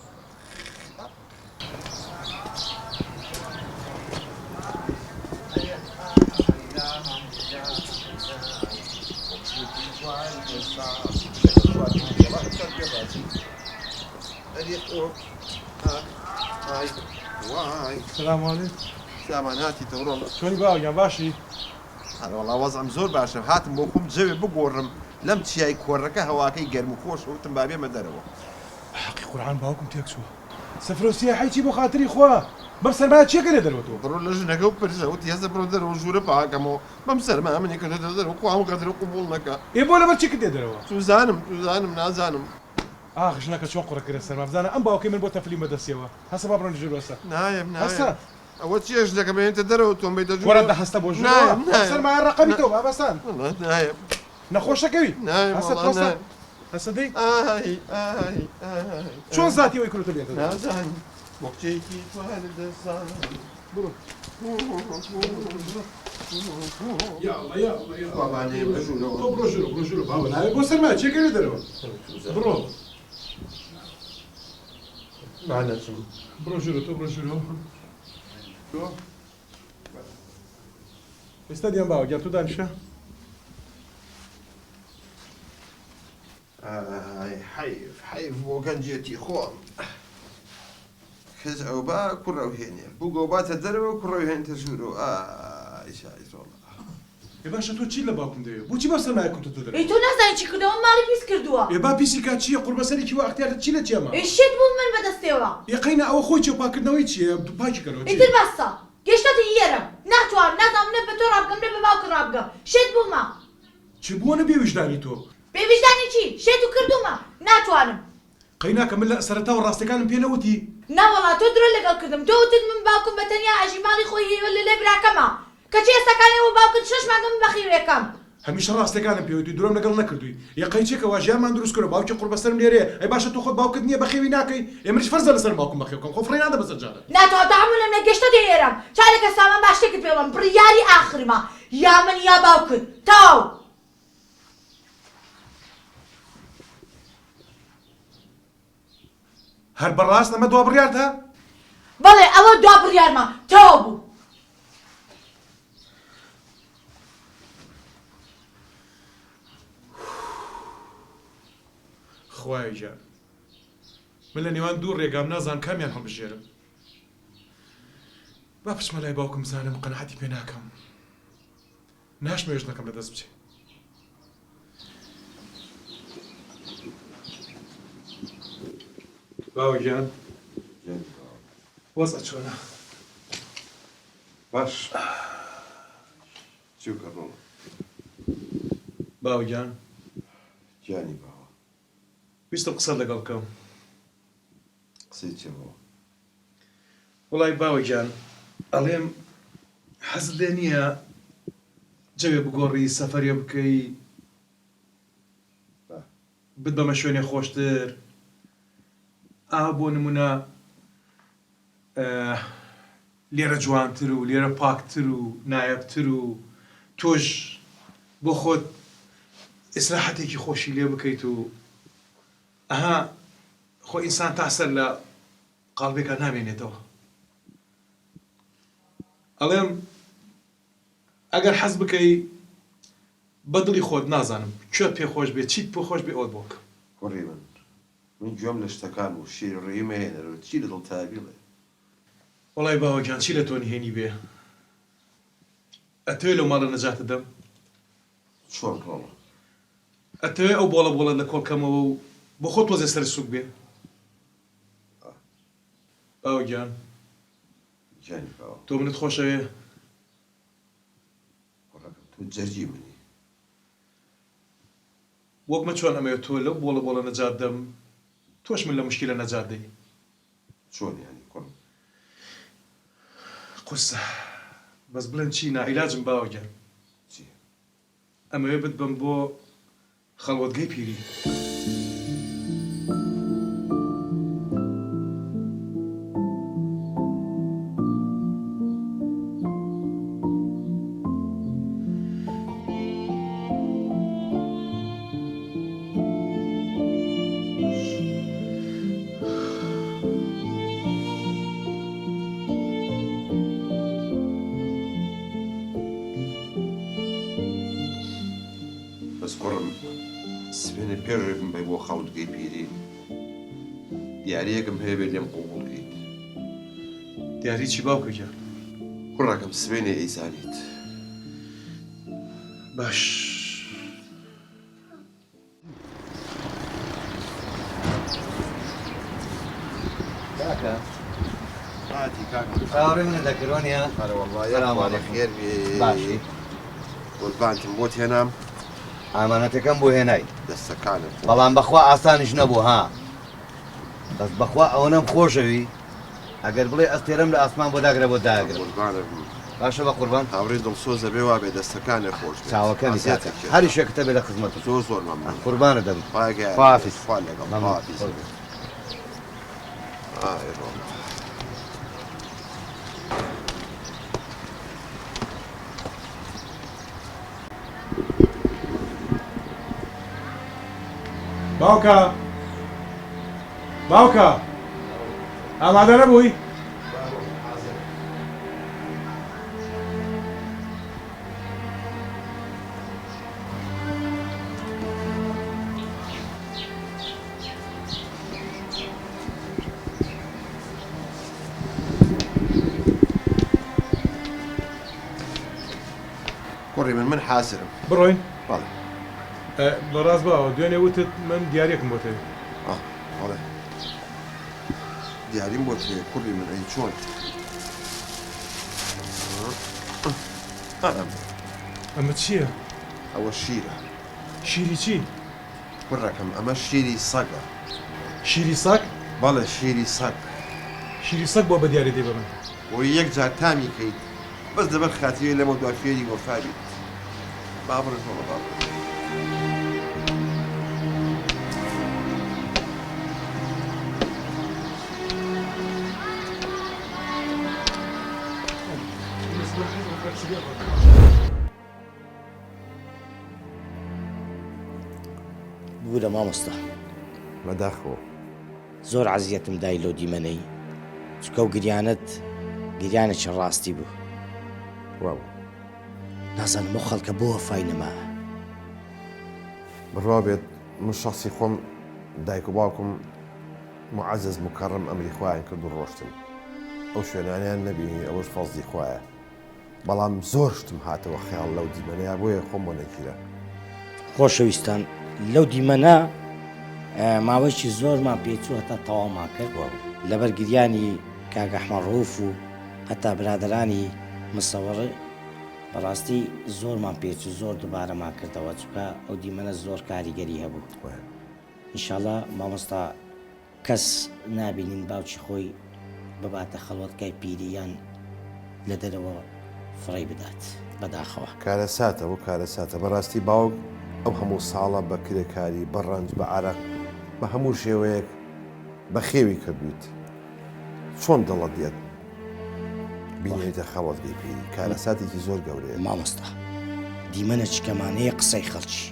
سلام علیکم سامان هاتیتەوە ڕۆڵە چۆنی باوە گیان باشی؟ ئەرێ وەڵا وەزعم زۆر باشە هاتم بۆ خۆم جەوێ بگۆڕم لەم چیای کۆڕەکە هەواکەی گەرم و خۆشە وتم با بێمە دەرەوە. حەقی قورعان باوکم تێک چووە. سفرە و سیاحەی چی بۆ خاتری خوا بەم سەرمایە چیە کەرێ دەرەوە تۆ. بڕۆ لە ژنەکە بپرسە وتی هەستە بڕۆ دەرەوە ژوورە پاکەمەوە بەم سەرمایە منی کردۆتە دەرەوە خوا ئەم غەدرە قبوڵ نەکا. ئێ بۆ لەبەر چی کردیە دەرەوە. چوزانم چوزانم نازانم. ئاخ ژنەکە چۆن قوڕە کرێ سەرما بزانە ئەم باوکەی من بۆ تەفلیم بە دەستیەوە هەستە با بڕۆینە ژوورەوە هەستە نایەم نایەم هەستە. ئەوە چیە ژنەکەم بێنیتە دەرەوە تۆم بەیتە ژوورەوە وەرە دە هەستە بۆ ژوورەوە نایەم نایەم سەرمایە ڕەقەمی تۆ بابەسان وەڵا نایەم. نەخۆشەکەوی نایەم هەستە وەڵا تۆ هەستە نایەم. هەستە دەی ئای ئای ئای چۆن زاتی ئەوەی کردووە بێتە دەرەوە نازانم بۆ کچێکی جوانت دەزانم بڕۆ یا اللە یا اللە یا خوا با نەیەمە ژوورەوە تۆ بڕۆ ژوورەوە بڕۆ ژوورەوە بابە ناوێ بۆ سەرمایە چێ کەوێ دەرەوە بڕۆ با نەچم بڕۆ ژوورەوە تۆ بڕۆ ژوورەوە ئێستا دیان باوە گیان تۆ دانیشە. ئای حەیف حەیف بۆ گەنجێتی خۆم کچ ئەوبا کوڕ ئەوهێنێ بووک ئەوباتە دەرەوە کوڕ ئەوهێنێتە ژوورەوە ئای شای زۆڵە. ئێ باشە تۆ چیت لە باوکم دەوێ بۆچی بەم سەرمایە کردتە دەرەوە؟ ئێ تۆ نازانی چی کردووە ئەم ماڵی پیس کردووە. ئێ با پیسی کا چیە قوڕبەسەرێکی وا ئەختیارت چی لە چیە ماوە؟ ئێ شێت بووم من بەدەستێوە. ئێ قەینا ئەوە خۆی چیە پاکردنەوەی چیە پاکی کەرەوە چیە؟ ئیتر بەسە گەیشتۆتە ئیەرم ناتوانم نازانم نە بە تۆ ڕابگەم نە بە باوکت ڕابگەم شێت بوومە. چ بۆنە بێ ویژدانی تۆ؟ بێ ویژدانی چی؟ شێت و کردوومە ناتوانم. قەیناکە من لە سەرەتاوە ڕاستەکانم پێ نەوتی؟ ناوەڵا تۆ درۆت لەگەڵ کردم تۆ وتت من باوکم بە تەنیا ئەژی ماڵی خۆی هەیە لە لای براکەمە کەچی ئێستاکان ئێوە باوکت شەش مانگە من بەخیوێکەم. هەمیشە ڕاستەکانم پێ وتی درۆم لەگەڵ نەکردووی ئێ قەیچێکە وا ژیانمان دروست کردوە باوکی قوڕبەسەرم لێرەیە ئەی باشە تۆ خۆت باوکت نیە بەخێوی ناکەی ئێ منیش فەرزە لەسەرم باوکم بەخێو کەم خۆ فڕێی نادەمە سەر جادە. نا تۆ تەحەمولم نە گەشتۆتە ئێرەم چارێکە سامان با شتێکت پێ بڵێم بڕیاری ئاخرمە یا من یا باوکت تەواو. هەر بەڕاست ئەمە دوا بڕیارتە؟ بەڵێ ئەوە دوا بڕیارمە تەواو بوو. خوایە گیان من لە نێوان دوو ڕێگام نازانم کامیان هەڵبژێرم با بچمە لای باوکم بزانم قەناعەتی پێ ناکەم. ناشمەوێ ژنەکەم لە دەست بچێ. باوە گیان وەزع چۆنە؟ باش چووکە ڕۆڵە. باوە گیان. گیانی باوە. ویستم قسەت لەگەڵ بکەم. قسەی چیە بابە؟ وەڵای باوە گیان ئەڵێم حەزت لێ نییە جەوێ بگۆڕی سەفەرێ بکەی بتبەمە شوێنێ خۆشتر ئا بۆ نمونە لێرە جوانتر و لێرە پاکتر و نایابتر و تۆش بۆ خۆت ئیسراحەتێکی خۆشی لێ بکەیت و ئەها خۆ ئینسان تا سەر لە قاڵبێکا نامێنێتەوە ئەڵێم ئەگەر حەز بکەی بە دڵی خۆت نازانم کوێت پێ خۆش بێ چیت پێ خۆش بێ ئەوەت بۆ بکەم. کوڕی من من گوێم لە شتەکان بوو شیر ڕووی مەهێنەرەوە چی لە دڵتایە بیڵێ. وەڵای باوە گیان چی لە تۆ نهێنی بێ ئەتەوێ لەو ماڵە نەجاتت دەم؟ چۆن ڕۆڵە؟ ئەتەوێ ئەو بۆڵە بۆڵەت لە کۆڵ کەمەوە و بۆ خۆت تۆزێ سەرت سووک بێ؟ باوە گیان. گیانی باوە. تۆ منت خۆشەوێ؟ کوڕەکەم تۆ جەرگی منی. وەک من چۆن ئەمەوێ تۆ لەو بۆڵە بۆڵە نەجات دەم، تۆش من لە موشکیلە نەجات دەی. چۆن یانی کوڕم؟ قورسە. بەس بڵێم چی ناعیلاجم باوە گیان. چی؟ ئەمەوێ بتبەم بۆ خەڵوەتگەی پیری. بەس کوڕم سبەینێ پێش ئەوەی بمبەی بۆ خەڵوتگەی پیری دیارییەکم هەیە بێ لێم قبوڵ کەیت. دیاری چی باوکە گیان؟ کوڕەکەم سبەینێ ئەیزانیت. باش. کاکە هاتی کاکە چاوەڕێی منت دەکرد وەنیە؟ ئەرە وەڵڵا سەلام یاخوا عەلەیکم بەخێر بێی باشی قوربانتم بۆت هێنام ئامانەتەکەم بۆ هێنای دەستەکانت خۆش بەڵام بەخوا ئاسانیش نەبوو ها بەس بەخوا ئەوەنەم خۆشەوی ئەگەر بڵێ ئەستێرەم لە ئاسمان بۆ داگرە بۆت داگرم. قوربانت بم. باشە بەقوربان. هاوڕێی دڵسۆز ئەبێ وابێ دەستەکانت خۆش بێت. چاوەکەمی کاکە ئەزیەتت هەر کێشا. ئیشێکت هەبێ لە خزمەتم. زۆر زۆر مەمنون. قوربانت دەبم. خوا گیانت بێت. خواحافیز. خوا لەگەڵ. مەمنون. خواحافیز. خۆش بێت. ئای ڕۆڵە. باوکە باوکە ئامادە نەبووی؟ کوڕی من من حازرم. بڕۆین؟ بەڵێ. بەڕاست باوە دوێنێ وتت من دیاریەکم بۆت هەیە. ئا بەڵێ دیاریم بۆت هەیە کوڕی من ئەی چۆن؟ ئا ئەمە. ئەمە چییە؟ ئەوە شیرە. شیری چی؟ کوڕەکەم ئەمە شیری سەگە. شیری سەگ؟ بەڵێ شیری سەگ. شیری سەگ بۆ بە دیاری دەی بە من؟ بۆی یەک جار تامی کەیت بەس لەبەر خاتری لەمەودوا فێری وەفا بیت با بڕۆین ڕۆڵە با بڕۆین. ببورە مامۆستا. بەداخەوە. زۆر عەزیەتم دای لەو دیمەنەی چونکە ئەو گریانەت گریانێکی ڕاستی بوو. وابوو. نازانم ئەو خەڵکە بۆ وەفای نەما. بڕوا بێت من شەخسی خۆم دایک و باوکم معزز مکرم ئەمری خوایان کرد و ڕۆشتن ئەو شوێنانەیان نەبینی ئەوەش فەزڵی خوایە. بەڵام زۆر شتم هاتەوە خەیاڵ لەو دیمەنەیا بۆیە خۆم بۆ نەگیرا. خۆشەویستان لەو دیمەنە ماوەیەکی زۆرمان پێچوو هەتا تەواومان کرد لەبەر گریانی کاک ئەحمەد ڕەوف و هەتا برادەرانی مسەوەڕ بەڕاستی زۆرمان پێچوو زۆر دوبارەمان کردەوە چونکە ئەو دیمەنە زۆر کاریگەری هەبوو ئینشاڵا مامۆستا کەس نابینین باوکی خۆی بباتە خەڵوەتگای پیری یان لە دەرەوە فڕێی بدات بەداخەوە. کارەساتە و کارەساتە بەڕاستی باوک ئەو هەموو ساڵە بە کرێکاری بە ڕەنج بە عەرەق بە هەموو شێوەیەک بەخێوی کردویت چۆن دڵت دێت بینێریتە خەڵوەتگەی پیری کارەساتێکی زۆر گەورەیە. مامۆستا دیمەنە چکەمانەیە قسەی خەڵکی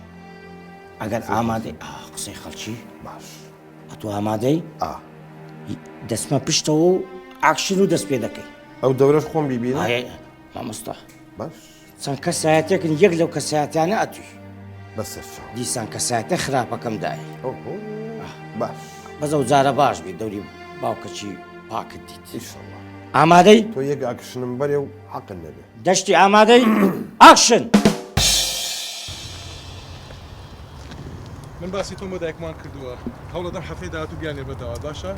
ئەگەر ئامادەی ئا قسەی خەڵکی باش. ئەتۆ ئامادەی؟ ئا. دەچمە پشتەوە و ئاکشن و دەست پێ دەکەی. ئەو دەورەش خۆم بیبینم؟ ئایە مامۆستا. باش. چەند کەسایەتێکن یەک لەو کەسایەتیانە ئەتوی. بەسەر چاو. دیسان کەسایەتە خراپەکەم دایە. ئۆهۆ باش. بەس ئەو جارە باش بی دەوری باوکەکی پاکت دیت. ئیشەڵا. ئامادەی؟ تۆ یەک ئاکشنم بەرێ و حەقت نەبێ. دەشتی ئامادەی؟ ئاکشن! من باسی تۆم بۆ دایکمان کردووە هەوڵەدەم هەفتەی داهاتوو بیاننێرمە داوات باشە؟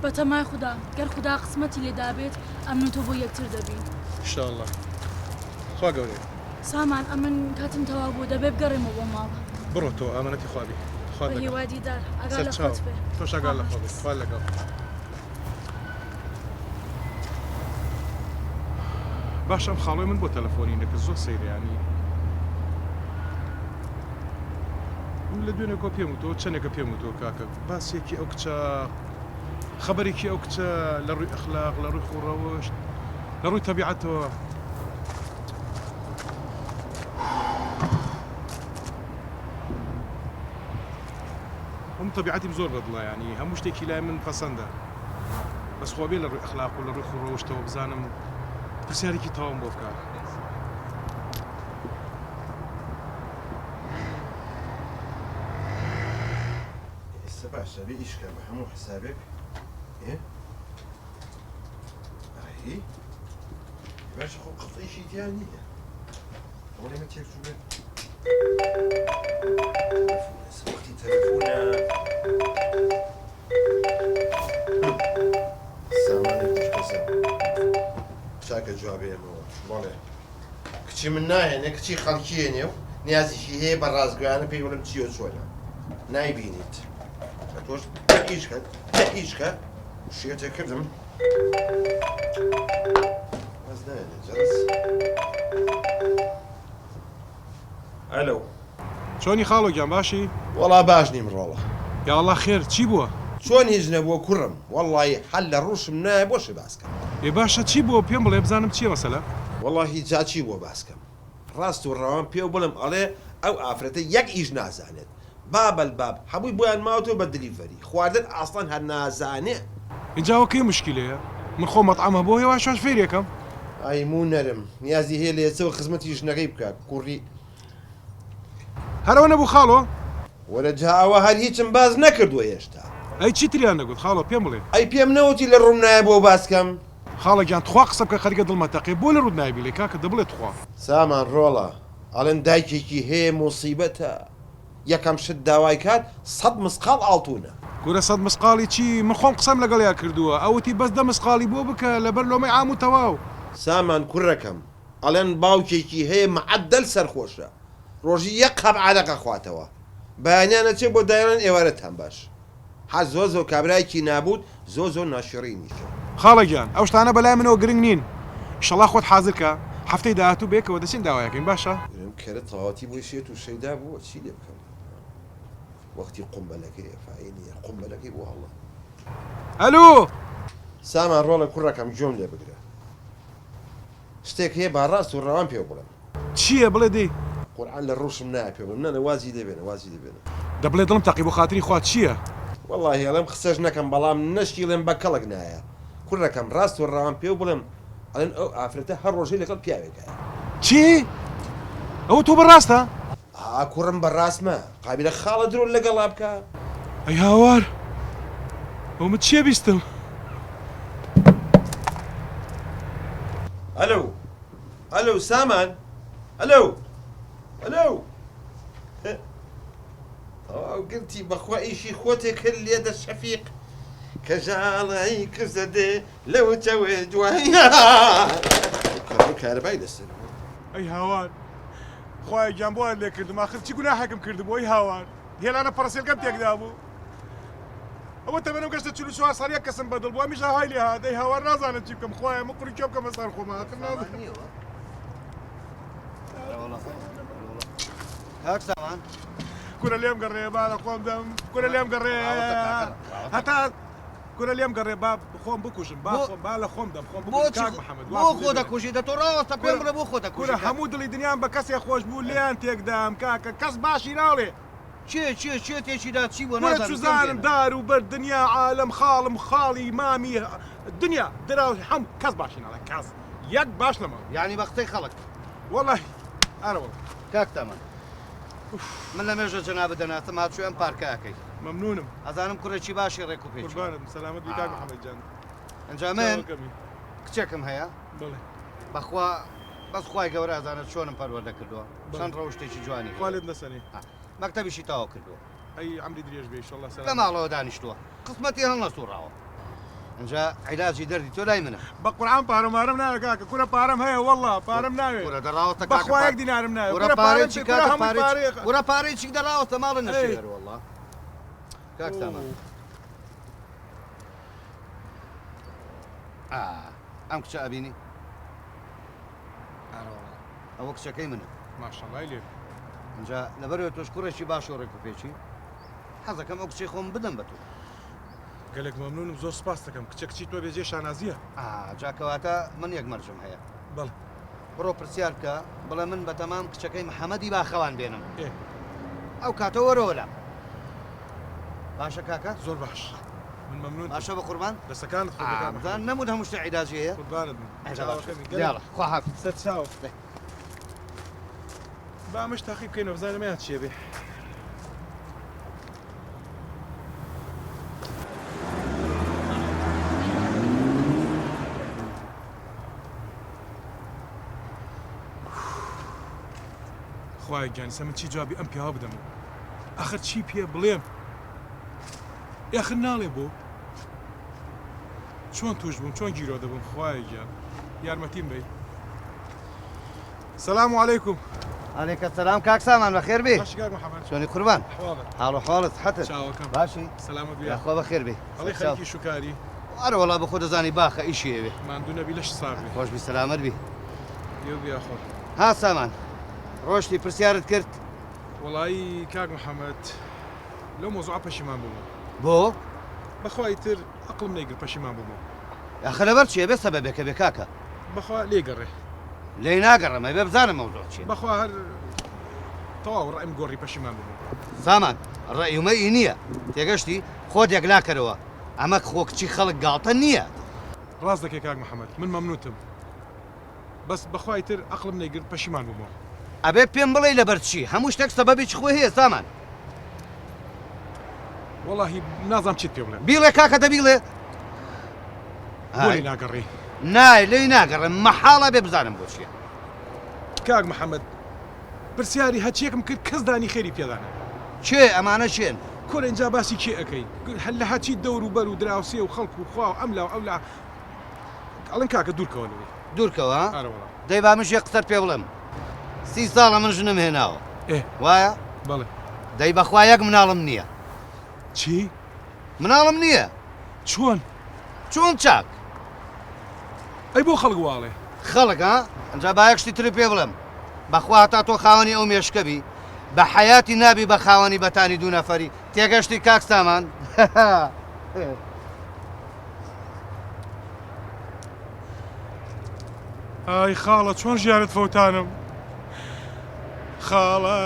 بەتەمای خودا گەر خودا قسمەتی لێ دابێت ئەمن و تۆ بۆ یەکتر دەبین. ان شاء اللە خوا گەورەیە. سامان ئەمن کاتم تەواو بوو دەبێ بگەڕێمەوە بۆ ماڵ. بڕۆ تۆ ئامانەتی خوا بی خوات لەگەڵ. بەهیوای دیدار ئاگا لە سەرچاو خۆت بێ. تۆش ئاگات لە خۆ بێ خواحافیز. خوات لەگەڵ. باشە ئەم خاڵۆی من بۆ تەلەفۆنی نەکرد زۆر سەیرە یانی من لە دوێنێکەوە پێم وتەوە چەندێکە پێم وتەوە کاکە باسێکی ئەو کچە خەبەرێکی ئەو کچە لە ڕووی ئەخلاق لە ڕووی خوڕەوشت لە ڕووی تەبیعەتەوە من تەبیعەتیم زۆر بەدڵە یانی هەموو شتێکی لای من پەسەندە بەس خۆ بێ لە ڕووی ئەخلاق و لە ڕووی خوڕەوشتەوە بزانم پرسیارێکی تەواوم بۆ بکا. ئێستا باشە بێ ئیش کە بە هەموو حسابێک ئێ ئەی باشە خۆ قەتعیشی تیا نییە ئەوە لێمە تێک چوو بێت وەختی تەلەفۆنە سامانی خوشکەسە چاکە جوابێمەوە بەڵێ کچی من ناهێنێ کچی خەڵکیێنێ و نیازیشی هەیە بە ڕاستگویانە پێی بڵێم چییە چۆنە نایبینیت تۆش ئیش کە ئیش کە شێتێ کردم بەس نایەنێ جەرس ئەلۆ. چۆنی خاڵۆ گیان باشی؟ وەڵا باش نیم ڕۆڵە. یاڵڵا خێر چی بووە؟ چۆن هیچ نەبووە کوڕم وەڵڵاهی حەل لە ڕووشم نایە بۆشێ باس کەم. ئێ باشە چی بووە پێم بڵێ بزانم چیە مەسەلە؟ وەڵاهی جا چی بووە باس کەم ڕاست و ڕەوان پێو بڵێم ئەڵێ ئەو ئافرەتە یەک ئیش نازانێت بابەل باب هەمووی بۆیان ماوەتەوە بە دلیڤەری خواردن ئاسڵەن هەر نازانێ. ئینجا ئەوە کەی موشکیلەیە من خۆم مەتعەم هەبوو هێواش هێواش فێری ئەکەم. ئای موو نەرم نیازی هەیە لە ئێسەوە خزمەتی ژنەکەی بکا کوڕی. هەر ئەوە نەبوو خاڵۆ؟ وەرە جا ئەوە هەر هیچم باس نەکردووە هێشتا. ئەی چی تریان نەگوت خاڵۆ پێم بڵێ. ئەی پێم نەوتی لە ڕووم نایە بۆ باس کەم. خاڵە گیان تخوا قسە بکە خەریکە دڵم ئەتەقێ بۆ لە ڕووت نایە بیڵێ کاکە دە بڵێ تخوا. سامان ڕۆڵە ئەڵێن دایکێکی هەیە موسیبەتە یەکەم شت داوای کات سەت مسقاڵ ئاڵتونە. کورە سەت مسقاڵی چی من خۆم قسەم لەگەڵیا کردووە ئەوتی بەس دە مسقاڵی بۆ بکە لەبەر لۆمەی عام و تەواو. سامان کوڕەکەم ئەڵێن باوکێکی هەیە معەدەل سەرخۆشە ڕۆژی یەک قاپ عەرەق ئەخواتەوە بەیانیان ئەچێ بۆ دایەڵێن ئێوارەتان باش حە زۆر زۆر کابرایەکی نابوت زۆر زۆر ناشرینیشە. خاڵە گیان ئەو شتانە بەلای منەوە گرنگ نین ئیشەڵا خۆت حازر کە هەفتەی داهاتوو بەیەکەوە دەچین داوایەکەین باشە؟ برام کەرە تەواوەتی بۆی شێت و شەیدا بووە چی لێ بکەم وەختی قومبەلەکەیە فای نییە قومبەلەکەی بۆ هەڵە. ئەلو. سامان ڕۆڵە کوڕەکەم گوێم لێ بگرە شتێک هەیە با ڕاست و ڕەوان پێو بڵێم. چییە بڵێ دەی. قورعان لە ڕووشم نایە پێ بڵێم نانا وازی لێ بێنە وازی لێ بێنە. دە بڵێ دڵم تەقی بۆ خاتری خوا چییە؟ وەڵاهی ئەڵێم قسەش نەکەم بەڵام نەشیڵێم بە کەڵک نایە کوڕەکەم ڕاست و ڕەوان پێو بڵێم ئەڵێن ئەو ئافرەتە هەر ڕۆژەی لەگەڵ پیاوێکایە. چی؟ ئەوە تۆ بە ڕاستە؟ ئا کوڕم بە ڕاستمە قابیلە خاڵە درۆت لەگەڵا بکا؟ ئەی هاوار ئەوە من چیە بیستم؟ ئەلو. ئەلو سامان ئەلو ئەلو تەواو گرتی بەخوا ئیشی خۆتێ کرد لێدە شەفیق کەژاڵی کزە دێ لەو چەوێ دوای کارەبای لەسەر ئەی هاوار خوایە گیان بۆ وات لێ کردم ئاخر چی گوناحێکم کردبوو ئەی هاوار هێلانە پەڕەسێلکەم تێکدابوو ئەوە تەمەنم گەشتە 44 ساڵ یەک کەسم بەدڵ بوو ئەمیش ئاهای لێ هات ئەی هاوار نازانم چی بکەم خوایە من قوڕی کوێ بکەمە سەر خۆم ئاخر نازانم کاک سامان کورە لێم گەڕێ با لە خۆم دەم کورە لێم گەڕێ هەتا کورە لێم گەڕێ با خۆم بکوژم با خۆم با لە خۆم دەم خۆم بکوژم کاک محەمەد بۆ خۆ دەکوژی دە تۆ ڕاوەستە پێم بڵێ بۆ خۆ دەکوژی کورە هەموو دڵی دنیام بە کەسێ خۆش بوو لێیان تێکدام کاکە کەس باشی ناڵێ. کێ کێ کێ تێکی دا چی بووە کورە نازانم پێم چوزانم بێنە. دار و بەرد دنیا عالەم خاڵم خاڵی مامی دنیا دراو هەم کەس باشی ناڵێ کەس یەک باش نەماوە. یانی بە قسەی خەڵک. وەڵاهی ئارە وەڵا. کاک تەمەن من لە مێژە جەنابت دەناسم هاتچۆی ئەم پارکە ئەکەی. مەمنونم. ئەزانم کوڕێکی باشی ڕێک و پێکی. قوربانت بم سەلامەت بی کاک محمد گیان. ئینجا من کچێکم هەیە. بەڵێ. بەخوا بەس خوای گەورە ئەزانێت چۆنم پەروەردە کردووە چەند ڕەوشتێکی جوانی خوا لێت نەسەنێ. مەکتەبیشی تەواو کردووە. ئەی عەمری درێژ بێ ئیشەڵا سەلامەت. لە ماڵەوە دانیشتووە قسمەتی هەڵنەسوڕاوە. ئینجا عیلاجی دەردی تۆ لای منە. بە قورعان پارە مارەم ناوێ کاکە کورە پارەم هەیە وەڵا پارەم ناوێ کورە دەڕاوەستە کاکە بەخوا یەک دینارم ناوێ کورە کورە پارەی پارەم چی پێ کورە کاکە هەمووی پارەی چی پارەیە کورە پارەی چی دەڕاوەستە ماڵە ئەی نەشێوێر وەڵا کاک سامان ئا ئەم کچە ئەبینی ئارە وەڵا ئەوە کچەکەی منە ماشەڵای لێ بێ ئینجا لەبەرئەوەی تۆش کوڕێکی باش و ڕێک و پێکی حەزەکەم ئەو کچەی خۆم بدەم بە تۆ. گەلێک مەمنونم زۆر سوپاست دەکەم کچە کچی تۆ بێ جێی شانازیە. ئا جا کەواتە من یەک مەرجم هەیە. بەڵێ. بڕۆ پرسیار بکە بڵێ من بەتەمام کچەکەی محەمەدی باخەوان بێنم. ئێ. ئەو کاتە وەرەوە لام. باشە کاکە؟ زۆر باش من مەمنونتم. باشە بەقوربان. دەستەکانت خۆش بێ ئا کاک بزانم محەمەد. نەموت هەموو شتێ عیلاجی هەیە؟ قوربانت بم. ئەی جا باشە. چاوەکەمی گەلێک. یاڵا خواحافیز. سەرچاو. دەی. با ئەمەش تاقی بکەینەوە بزانین ئەمەیان چیە بێ. خوایە گیان ئیستا من چی جوابی ئەم پیاوە بدەمەوە ئاخر چی پێ بڵێم ئاخر ناڵێ بۆ چۆن توش بووم چۆن گیرۆ دەبووم خوایە گیان یارمەتیم بی سلام علیکم. علیک السلام کاک سامان بەخێر بێی. باشی کاک محمد. چۆنی قوربان. حواڵت. حاڵ و حواڵت سحەتت. چاوەکەم. باشی. سەلامەت بی. یاخوا بەخێر بێی. ئەڵێی خەریکی ئیش و کاری. ئەرە وەڵا بەخۆ دەزانی باخە ئیشی ئەوێ. ماندوو نەبی لەشت ساغ بێ. خۆش بی سەلامەت بی. یەو بی یاخوا. ها سامان ڕۆشتی پرسیارت کرد؟ وەڵایی کاک محمد لەو مەوزوعە پەشیمان بوومەوە. بۆ؟ بەخوا ئیتر ئەقڵم نەیگرت پەشیمان بوومەوە. ئاخر لەبەر چی ئەبێ سەبەبێک هەبێ کاکە. بەخوا لێی گەڕێ. لێی ناگەڕێم ئەبێ بزانم مەوزوع چیە. بەخوا هەر تەواو ڕەئیم گۆڕی پەشیمان بوومەوە. سامان ڕەئی و مەئی نیە تێگەشتی خۆت یەکلاکەرەوە ئەمە خۆ کچی خەڵک گاڵتە نیە. ڕاست دەکەی کاک محمد من مەمنونتم بەس بەخوا ئیتر ئەقڵم نەیگرت پەشیمان بوومەوە. ئەبێ پێم بڵێی لەبەر چی هەموو شتێک سەبەبێکی خۆی هەیە سامان. وەڵاهی نازانم چیت پێ بڵێم. بیڵێ کاکە دە بیڵێ. بۆ لێی ناگەڕێی؟ نا لێی ناگەڕێم مەحاڵە بێ بزانم بۆ چیە. کاک محمد پرسیاری هەرچیەکم کرد کەس دانی خێری پێدا نەنا. کێ ئەمانە کێن؟ کورە ئینجا باسی کێ ئەکەی لە هەرچی دەور و بەر و دراوسێ و خەڵک و خوا و ئەملا و ئەولا ئەڵێن کاکە دوورکەوە لەوێ. دوورکەوە ها؟ ئەرە وەڵا. دەی با منش یەک قسەت پێ بڵێم سی ساڵە من ژنم هێناوە ئێ وایە؟ بەڵێ. دەی بەخوا یەک مناڵم نییە. چی؟ مناڵم نییە. چۆن؟ چۆن چاک؟ ئەی بۆ خەڵک واڵێ؟ خەڵک ها؟ ئەنجا با یەک شتی ترت پێ بڵێم بەخوا هەتا تۆ خاوەنی ئەو مێشکە بی بە حەیاتی نابی بە خاوەنی بەتانی دوو نەفەری تێگەشتی کاک سامان؟ ئای خاڵە چۆن ژیانت فەوتانم خاڵە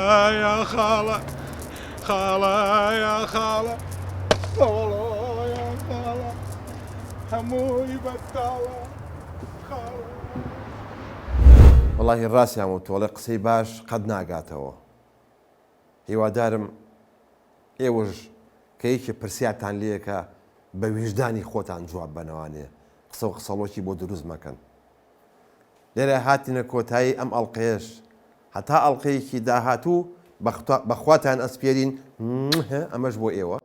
یا خاڵە خاڵە یا خاڵە خاڵە یا خاڵە هەمووی بەتاڵە خاڵە. وەڵاهی ڕاستیان وتوە ئەڵێ قسەی باش قەت ناگاتەوە هیوادارم ئێوەش کە یەکێ پرسیارتان لێکا بە ویژدانی خۆتان جواب بەنەوانێ قسەو قسەڵۆکی بۆ دروست مەکەن. لێرە هاتینە کۆتایی ئەم ئەڵقەیەش هەتا ئەڵقەیەکی داهاتوو بەخواتان ئەسپێرین ئەمەش بۆ ئێوە.